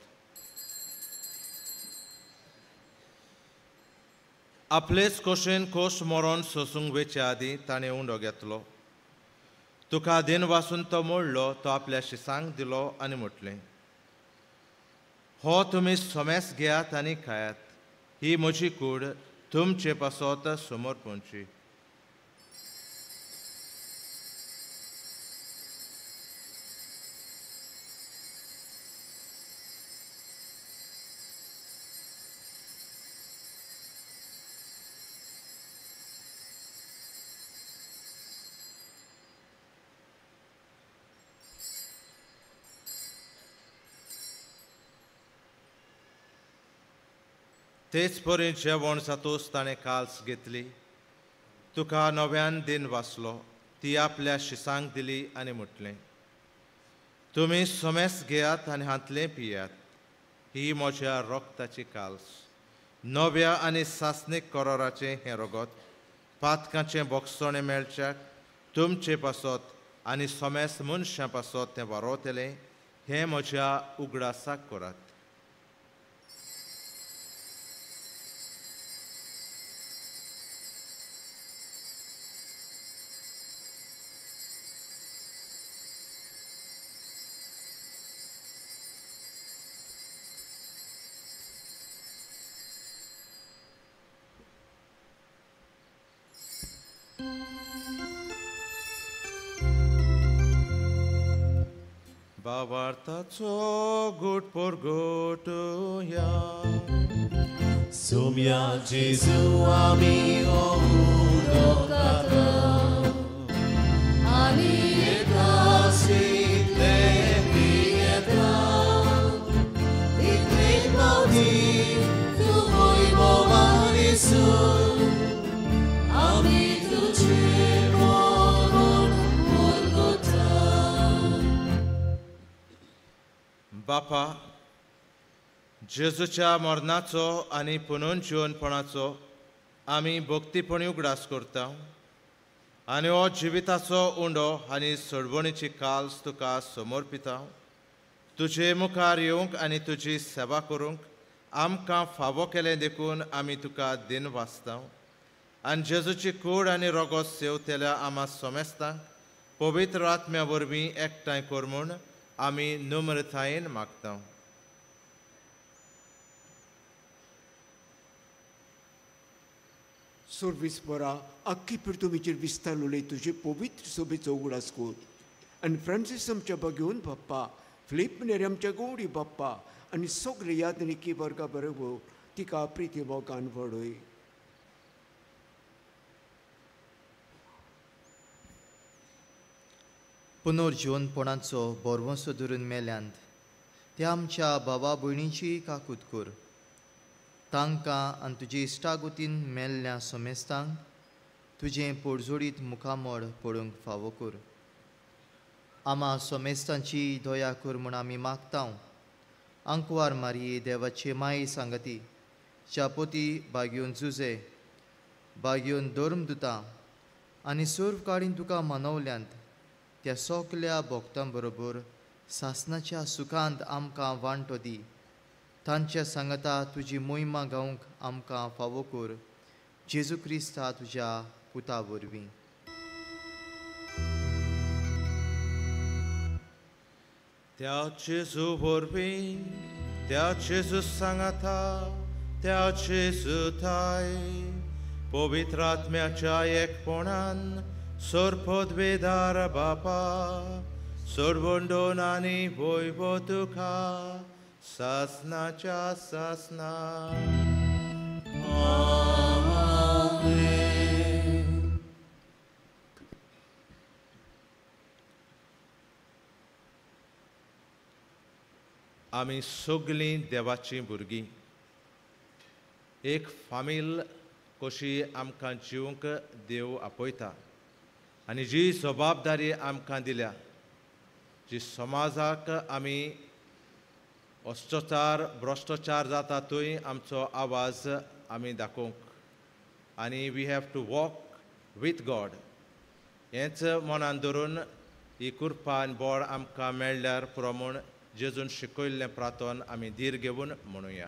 आपलेच कोशेन कोश मरोन सोसूंक वेचे आदीं ताणें उंडो घेतलो. तुका दिन वासून तो मोडलो, तो आपल्या शिसांक दिलो आनी म्हटलें, हो तुमी सोमेस घेयात आनी खायात, ही म्हजी कूड तुमचे पासत समोर पोंची. तेच परी जेवण जातूच ताणें काल्स घेतली, तुका नव्यान दिन वाचलो, ती आपल्या शिसांक दिली आनी म्हटलें, तुमी सोमेस घेयात आनी हांतलें पियात, ही म्हज्या रक्ताची काल्स, नव्या आनी सासणीक कराराचें हें रगत पातकांचें बोगसणें मेळच्याक तुमचे पासत आनी सोमेस मनशां पासत तें वारोवतलें, हें म्हज्या उगडासाक करात. भावार्थाचो गुट परगटुया. सोम्या जेजू आमी उलोकाता आनी एकासितले पियेता, तितले पावटी तूं वैभवान येसू, आमी तुजें मरण परगटा. बापा, जेजूच्या मरणाचो आनी पुनर्जिवनपणाचो आमी भक्तीपणी उगडास करता आनी हो जिविताचो उंडो आनी सोडवणीची काल्स तुका समर्पिता. तुजे मुखार येवंक आनी तुजी सेवा करूंक आमकां फावो केलें देखून आमी तुका दिन वाचता आनी जेजूची कूड आनी रगत सेवतेल्या आमा सोमेस्तांक पवित्र आत्म्या वरवीं एकठांय कर म्हूण आमी नम्रतायेन मागता. सर्वेस्परा, आख्खी पृथ्वीचेर विस्तारलेले तुजे पवित्र सोबेचो उगडास कर आनी फ्रांसीस आमच्या बागेवन बाप्पा, फिलीप नेरी आमच्या गौडी बाप्पा आनी सगळे यादनिकी वर्गा बरोबर तिका प्रिती मोगान वाडय. पुनर्जिवनपणाचो भरवंसो धरून मेल्यांत त्या आमच्या भावा भयणीची काकूत कर. तांकां आनी तुजी इश्टागतीन मेल्ल्या समेस्तांक तुजें पोडजोडीत मुखामळ पडूंक फावो कर. आमा समेस्तांची दया कर म्हूण आमी मागता. आंकवार मारये देवाचे माये सांगती शापोती बागयोन जुजे बागयोन धर्मदुतां आनी सर्व काळीन तुका मनवल्यांत त्या सगल्या भक्तां बरोबर सासनाच्या सुखांत आमकां वांटो दी. तांच्या सांगाता तुजी मोहिमा गावंक आमकां फावो कर, जेजू क्रिस्ता तुज्या पुता वरवीं. त्या जेजू वरवीं, त्या जेजू सांगाता, त्या जेजू थाय पवित्र आत्म्याच्या एकपणान सर्पद्वेदार बापा सर्वंडोन आनी वैभव तुका सासनाच्या सासना. आमी सगळीं देवाचीं भुरगीं, एक फामील कशी आमकां जिवंक देव आपयता आनी जी जबाबदारी आमकां दिल्या, जी समाजाक आमी भ्रश्टाचार भ्रश्टाचार जाता थंय आमचो आवाज आमी दाखोवंक आनी we have to walk with God हेंच मनान धरून ही कृपा आनी बळ आमकां मेळ्ळ्यार पुरो म्हूण जेजून शिकयल्लें प्रार्थन आमी धीर घेवन म्हणुया.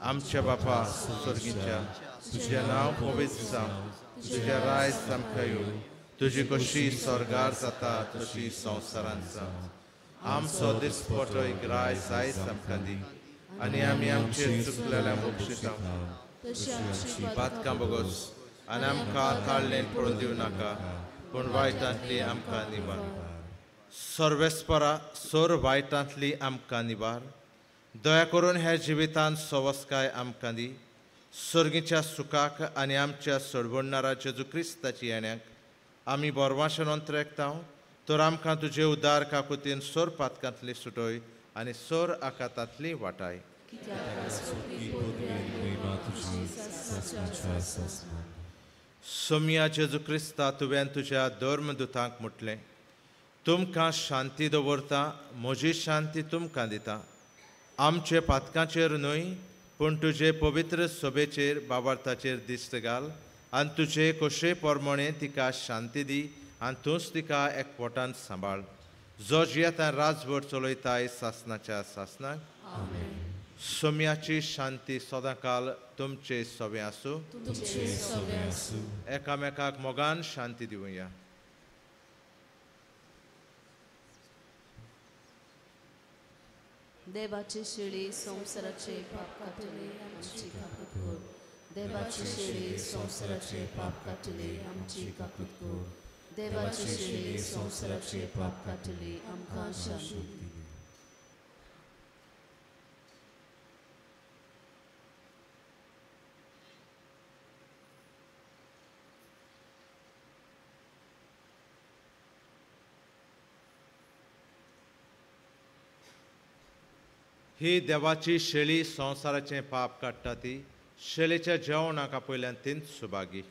आमच्या बापा स्वर्गीच्या, तुजें नांव पवित्र जावं, तुजें राज आमकां येवं, तुजी कशी स्वर्गार जाता तशी संवसारांत जावं. आमचो दिसपटो एक रायस आयज आमकां दी आनी आमी आमचेर चुकलेल्या बक्षिता पातकां बगोस आनी आमकां ताळ्ळें पडून दिवं नाका, पूण वायटांतली आमकां निवार. सर्वेस्परा सोर वायटांतली आमकां निवार. दया करून ह्या जिवितांत सवस्काय आमकां दी. सर्गीच्या सुखाक आनी आमच्या सोडवणणारा जेजू क्रिस्ताची येण्याक आमी बोरवाशेन अंतरेकता, तर आमकां तुजे उदार काकुतीन सोर पातकांतली सुटय आनी सोर आकातांतली वाटाय. सोमया जेजू क्रिस्ता, तुवें तुज्या धर्मदुतांक म्हटलें, तुमकां शांती दवरता, म्हजी शांती तुमकां दिता. आमचे पातकांचेर न्हय पूण तुजे पवित्र सभेचेर बाबार्थाचेर दिश्ट घाल आनी तुजे कशे प्रमाणे तिका शांती दी आनी तूंच तिका एकवटान सांबाळ, जो जियेता राजवट चलयताय सासनाच्या सासनाक. सोम्याची शांती सदांकाल तुमचे सवे आसूं. एकामेकाक मोगान शांती दिवया. देवाची शिळी संवसाराचे पाप काडटली आमची काकूत कर. देवाची शिळी संवसाराचे पाप काडटली आमची काकूत कर. देवाची शिळी संवसाराचे पाप काडटली आमकां शांती दी. ही देवाची शेळी संवसाराचें पाप काडटा ती शेळीच्या जेवणाक आपयल्यान तींच सुभागी.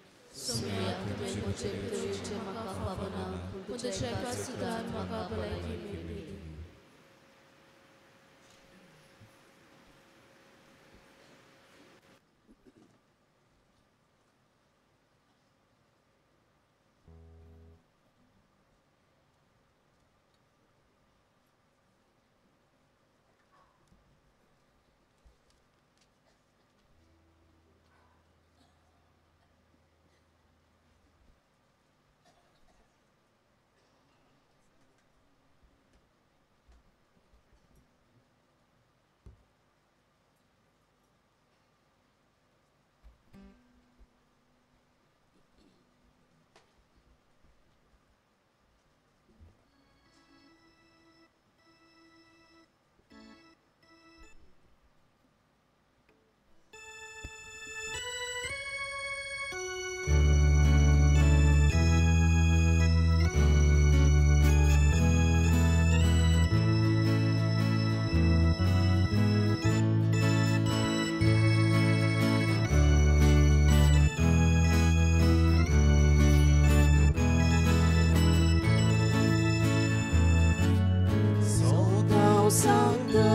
Santa,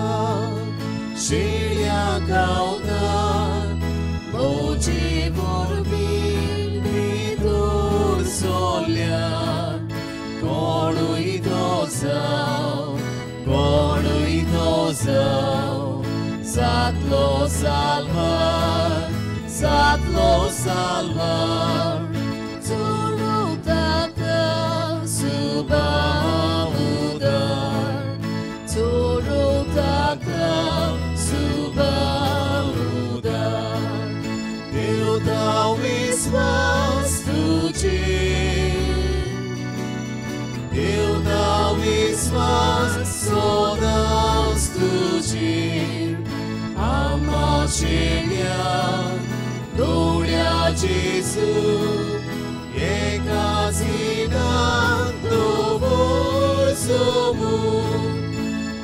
Shelia Gauna, तुजे वरवीं भितर सोल्यार कोणूय तो जावं कोणूय तो जावं जातलो साल्वार जातलो साल्वार चोरू ताका सुबाउदार चोरू ताका सुबाउदार देवता विश्वास तुजेर देवता विश्वास सदांच तुजेर आमाशिल्या दोळ्या जेजू एका जिनान दवर सोमून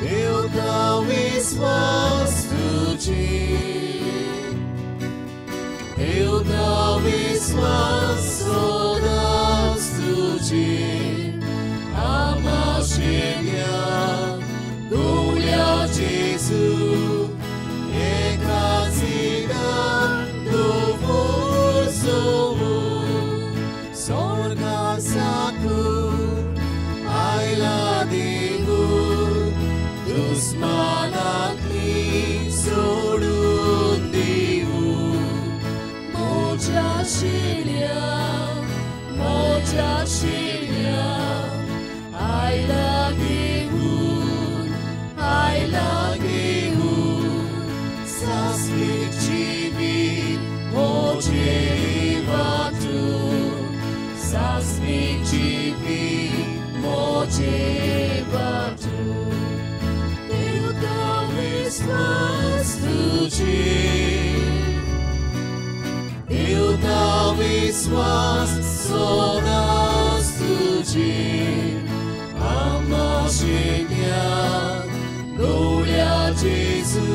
देवता विश्वास तुजेर देवता विश्वास सदांच तुजेर आमाशिल्या दोळ्या जेजू एका जिनान दवर सोमून स्वर्गा साकून आयला देवू दुस्मानांतली सोडून दिवू म्हज्या शिल्या आयला घेवन आयला घेवन सासणीक जिवीत म्हजें वांटून सासणीक जिवीत म्हजें वांटून देवता विश्वास तुजेर देवता विश्वास सदांच तुजेर आमाशिल्या दोळ्या जेजू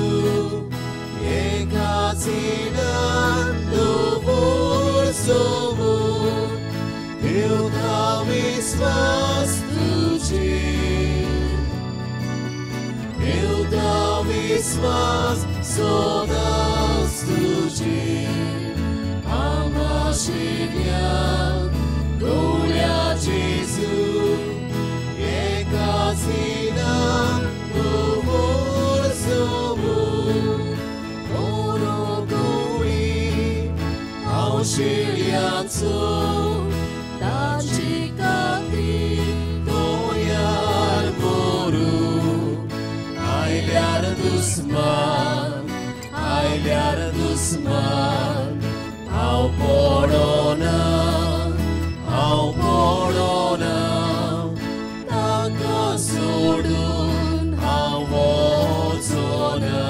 एका जिनान दवर सोमून देवता विश्वास तुजेर देवता विश्वास सदांच तुजेर आमाशिल्या दोळ्या जेजू एका जिनान दवर सोमून बरो गवळी हांव शिळ्याचो ताची खातीर तयार करूं आयल्यार दुस्मान हांव पडना ताका सोडून हांव वचना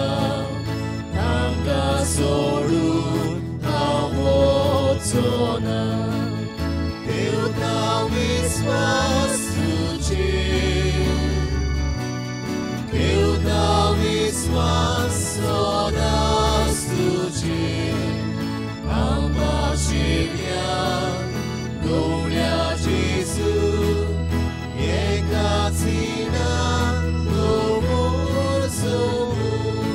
ताका सोडून हांव वचना देवता विश्वास तुजेर देवता विश्वास सदांच तुजेर आमाशिल्या दोळ्या जेजू एका जिनान दवर सोमून.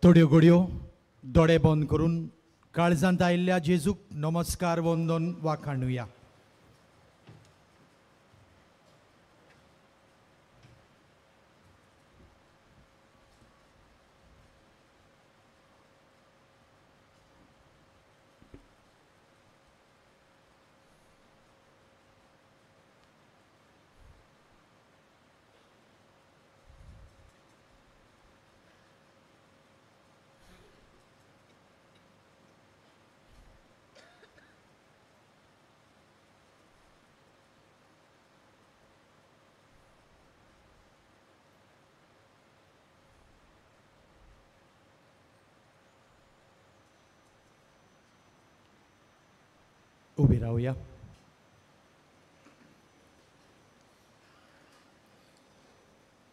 थोड्यो घडयो दोळे बंद करून काळजांत आयिल्ल्या जेजूक नमस्कार वंदन वाखाणुया. उबी रावया.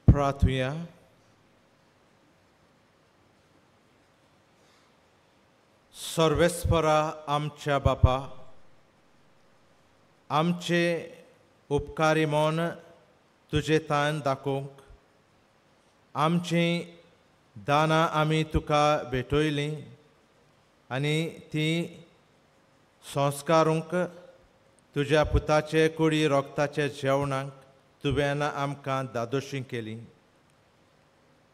प्रार्थुया. सर्वेस्परा आमच्या बापा, आमचे उपकारी मन तुजे तान दाखोवंक, आमचें दानां आमी तुका भेटयलीं आनी तीं संस्कारूंक तुज्या पुताचे कुडी रोगताचे जेवणाक तुवें आमकां दादोशी केली.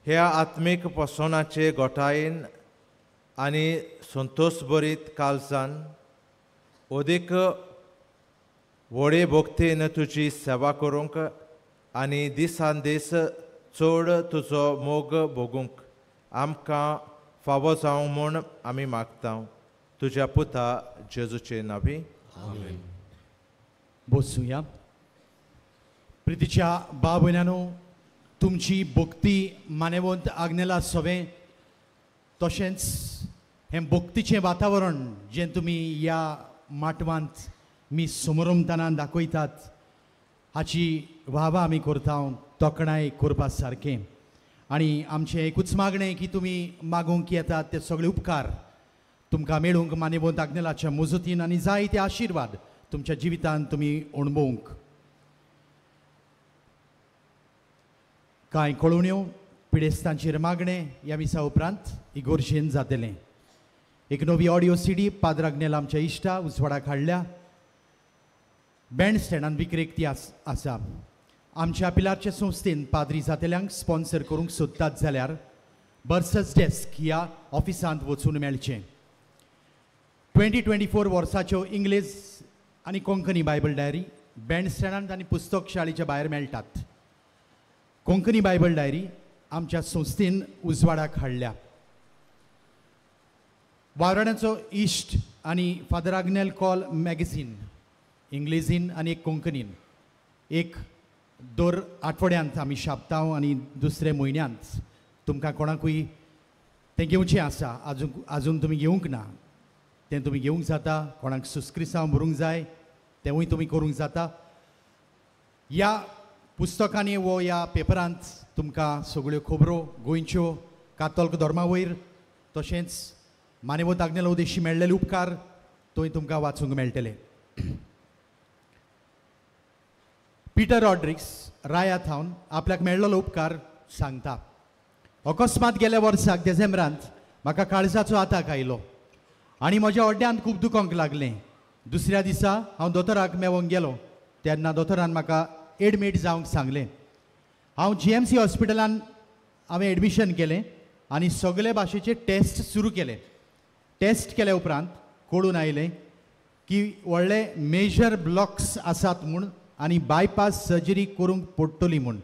ह्या आत्मीक पोसणाचे गोठायेन आनी संतोशभरीत काळजान अदीक व्हडे भक्तीन तुजी सेवा करूंक आनी दिसान दीस चड तुजो मोग भोगूंक आमकां फावो जावं म्हूण आमी मागता तुज्या पुता जेजूचे नांवी. आमेन. बसुया. प्रितीच्या भाव भयणांनो, तुमची भक्ती मानेवंत आग्नेला सवें तशेंच हें भक्तीचें वातावरण जें तुमी ह्या माटवांत मी समरमताना दाखयतात हाची वावा आमी करता, तोखणाय करपा सारकें. आनी आमचें एकूच मागणें की तुमी मागूंक येतात ते सगळे उपकार तुमकां मेळूंक मानेवंत आग्नेलाच्या मजतीन आनी जायते आशिर्वाद तुमच्या जिवितांत तुमी अणभवूंक. कांय कळोवण्यो पिडेस्तांचेर मागणें ह्या मिसा उपरांत इगोर्जेन जातलें. एक नवी ऑडियो सीडी पाद्र आग्नेल आमच्या इश्टा उजवाडाक हाडल्या. बँड स्टँडान विक्रेक ती आसा. आमच्या पिलारचे संस्थेन पाद्री जातेल्यांक स्पॉन्सर करूंक सोदतात जाल्यार बर्सस डेस्क ह्या ऑफिसांत वचून मेळचें. 2024 वर्साच्यो इंग्लीश आनी कोंकणी बायबल डायरी बँड स्टँडांत आनी पुस्तक शाळेच्या भायर मेळटात. कोंकणी बायबल डायरी आमच्या संस्थेन उजवाडाक हाडल्या. वावराड्यांचो इश्ट आनी फादर आग्नेल कॉल मॅगझीन इंग्लिजीन आनी एक कोंकणीन एक दर आठवड्यांत आमी छापता आनी दुसरे म्हयन्यांत तुमकां कोणाकूय तें घेवचें आसा, आजून तुमी घेवंक ना तें तुमी घेवंक जाता. कोणाक सुस्क्रिसांव भरूंक जाय तेंवूय तुमी करूंक जाता. ह्या पुस्तकांनी वो ह्या पेपरांत तुमकां सगळ्यो खबरो गोंयच्यो कातोल्क धर्मा वयर तशेंच मानेवत आग्नेला उद्देशी मेळ्ळेले उपकार थंय तुमकां वाचूंक मेळटले. पिटर रॉड्रिक्स राया थावन आपल्याक मेळ्ळलो उपकार सांगता. अकस्मात गेल्या वर्साक डिसेंबरांत म्हाका काळजाचो आताक आयलो आनी म्हज्या अड्ड्यांत खूब दुखोंक लागलें. दुसऱ्या दिसा हांव दोतोराक मेवोंक गेलो तेन्ना दोतोरान म्हाका एडमीट जावंक सांगलें. हांव GMC हॉस्पिटलान हांवें एडमिशन केलें आनी सगळे भाशेचे टेस्ट सुरू केले. टेस्ट केल्या उपरांत कळून आयलें की व्हडले मेजर ब्लॉक्स आसात म्हूण आनी बायपास सर्जरी करूंक पडटली म्हूण.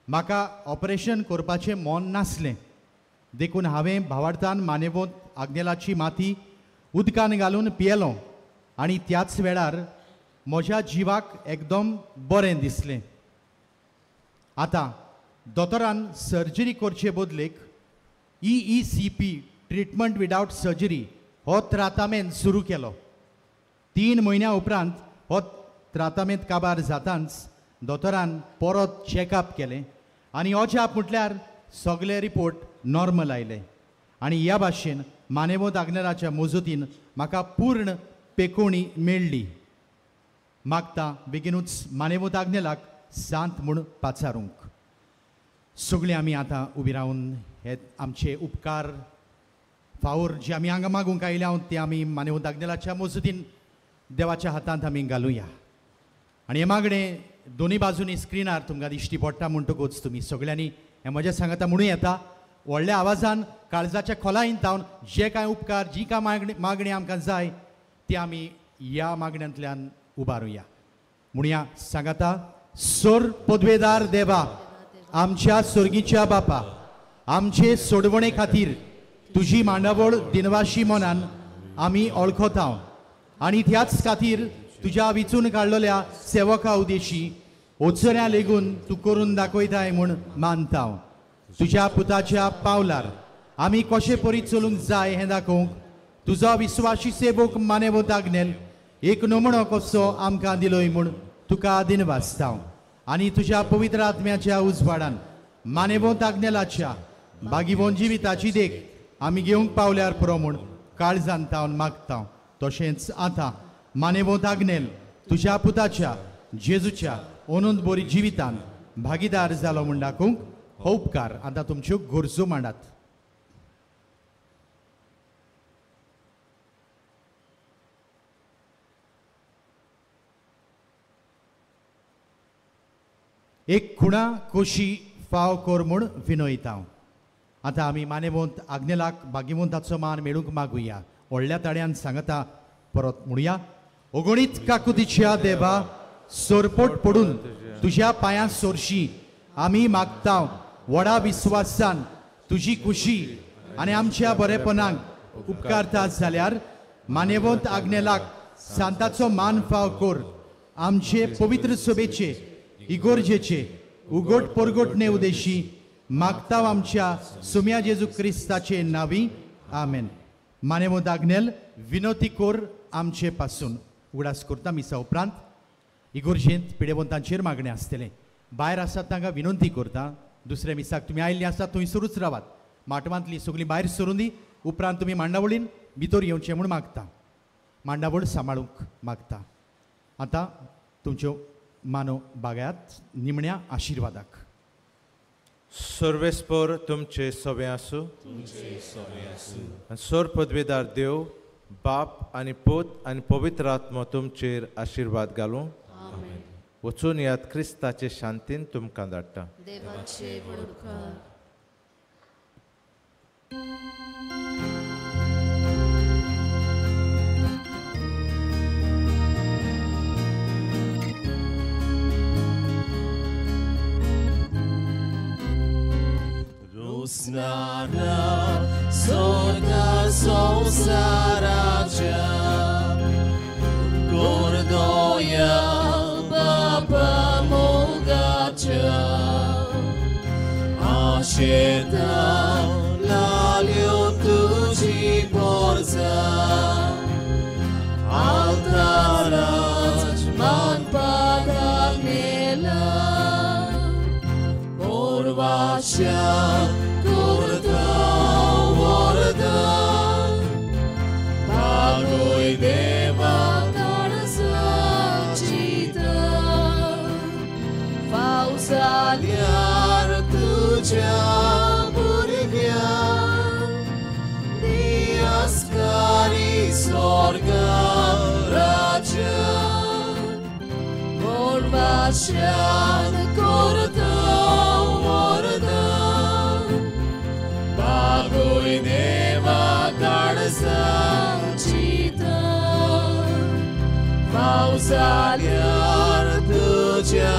म्हाका ऑपरेशन करपाचें मन नासलें देखून हांवें भावार्थान मानेवत आग्नेलाची माती उदकान घालून पियेलो आनी त्याच वेळार म्हज्या जिवाक एकदम बरें दिसलें. आतां दोतोरान सर्जरी करचे बदलेक EECP treatment without surgery हो त्रातामेंत सुरू केलो. 3 म्हयन्या उपरांत हो त्रातामेंत काबार जातांच दोतोरान परत चॅकअप केलें आनी अजाप म्हटल्यार सगळे रिपोर्ट नॉर्मल आयले. आनी ह्या भाशेन मानेवत आग्नेलाच्या मजतीन म्हाका पूर्ण पेकोवणी मेळ्ळी. मागता बेगीनूच मानेवत आग्नेलाक सांत म्हूण पाचारूंक. सगळीं आमी आतां उबी रावन हे आमचे उपकार फावोर जे आमी हांगा मागूंक आयल्या ते आमी मानेवत आग्नेलाच्या मजतीन देवाच्या हातांत आमी घालुया. आनी हें मागणें दोनूय बाजूनी स्क्रिनार तुमकां दिश्टी पडटा म्हणटकूच तुमी सगळ्यांनी हें म्हज्या सांगाता म्हणूं येता. व्हडल्या आवाजान काळजाच्या खोलायेन जावन जे कांय उपकार जी कांय मागणी आमकां जाय ती आमी ह्या मागण्यांतल्यान उबारुया. म्हणया सांगाता. सोर पदवेदार देवा, आमच्या सोर्गीच्या बापा, आमचे सोडवणे खातीर तुजी मांडावळ दिनवाशी मनान आमी ओळखता आनी त्याच खातीर तुज्या विचून काडलेल्या सेवका उदेशी ओचऱ्या लेगून तूं करून दाखयताय म्हूण मानता. तुज्या पुताच्या पावलार आमी कशे परी चलूंक जाय हें दाखोवंक तुजो विस्वाशी सेवक मानेवत आग्नेल एक नमुनो कसो आमकां दिलोय म्हूण तुका दिनवासता. आनी तुज्या पवित्र आत्म्याच्या उजवाडान मानेवत आग्नेलाच्या बागीवन जिविताची देख आमी घेवंक पावल्यार पुरो म्हूण काळजान तावन मागता. तशेंच आतां मानेवत आग्नेल तुज्या पुताच्या जेजूच्या अनंत बरी जिवितान भागीदार जालो म्हूण दाखोवंक हो उपकार. आतां तुमच्यो गरजो मांडात. एक खुणा कोशी फाव कोर म्हूण विनयता. आतां आमी मानेवंत आग्नेलाक भाग्यवंताचो मान मेळूंक मागुया. व्हडल्या ताळ्यान सांगता परत म्हणुया. अगणीत काकुतीच्या देवा, सोरपोट पडून तुज्या पांयां सोरशी आमी मागता. व्हडा विस्वासान तुजी खुशी आनी आमच्या बरेपणाक उपकारता जाल्यार मानेवंत आग्नेलाक सांताचो मान फाव कोर. आमचे पवित्र सभेचे इगोर्जेचे उगोट परगोटणे उदेशी मागता आमच्या सुम्या जेजू क्रिस्ताचे नावी. आमेन. मानेवंत आग्नेल विनोती कोर आमचे पासून. उगडास करता मिसा उपरांत इगोर्जेंत पिडेवंतांचेर मागणें आसतलें. भायर आसात तांकां विनंती करता, दुसऱ्या मिसाक तुमी आयिल्लीं आसात थंयसरूच रावात. माटवांतली सगळीं भायर सरून दी, उपरांत तुमी मांडावळीन भितर येवचें म्हूण मागता. मांडावळ सांबाळूंक मागता. आतां तुमच्यो मानो बागायात निमण्या आशिर्वादाक. सर्वेस्पर तुमचे सवे आसूं. सोर पदवेदार देव बाप आनी पूत आनी पवित्र आत्मो तुमचेर आशिर्वाद घालूं. वचून याद क्रिस्ताचे शांतीन तुमकां धाडटा. देवाचे व्हड उपकार. Usnara sorga संसाराच्या गोरदोया बापा मोगाच्या आशेता लाल्यो तुजी बोर्जा आल्ताराच मानपादाक नेला पोरवाच्या देवा काळजाचीता पावसाल्यार तुज्या भुरग्यांक दियास्कारी स्वर्गा राज्यान गोडवाश्यान करता वरदान बागोय देवा काळजाचीता पावसाल्यार तुज्या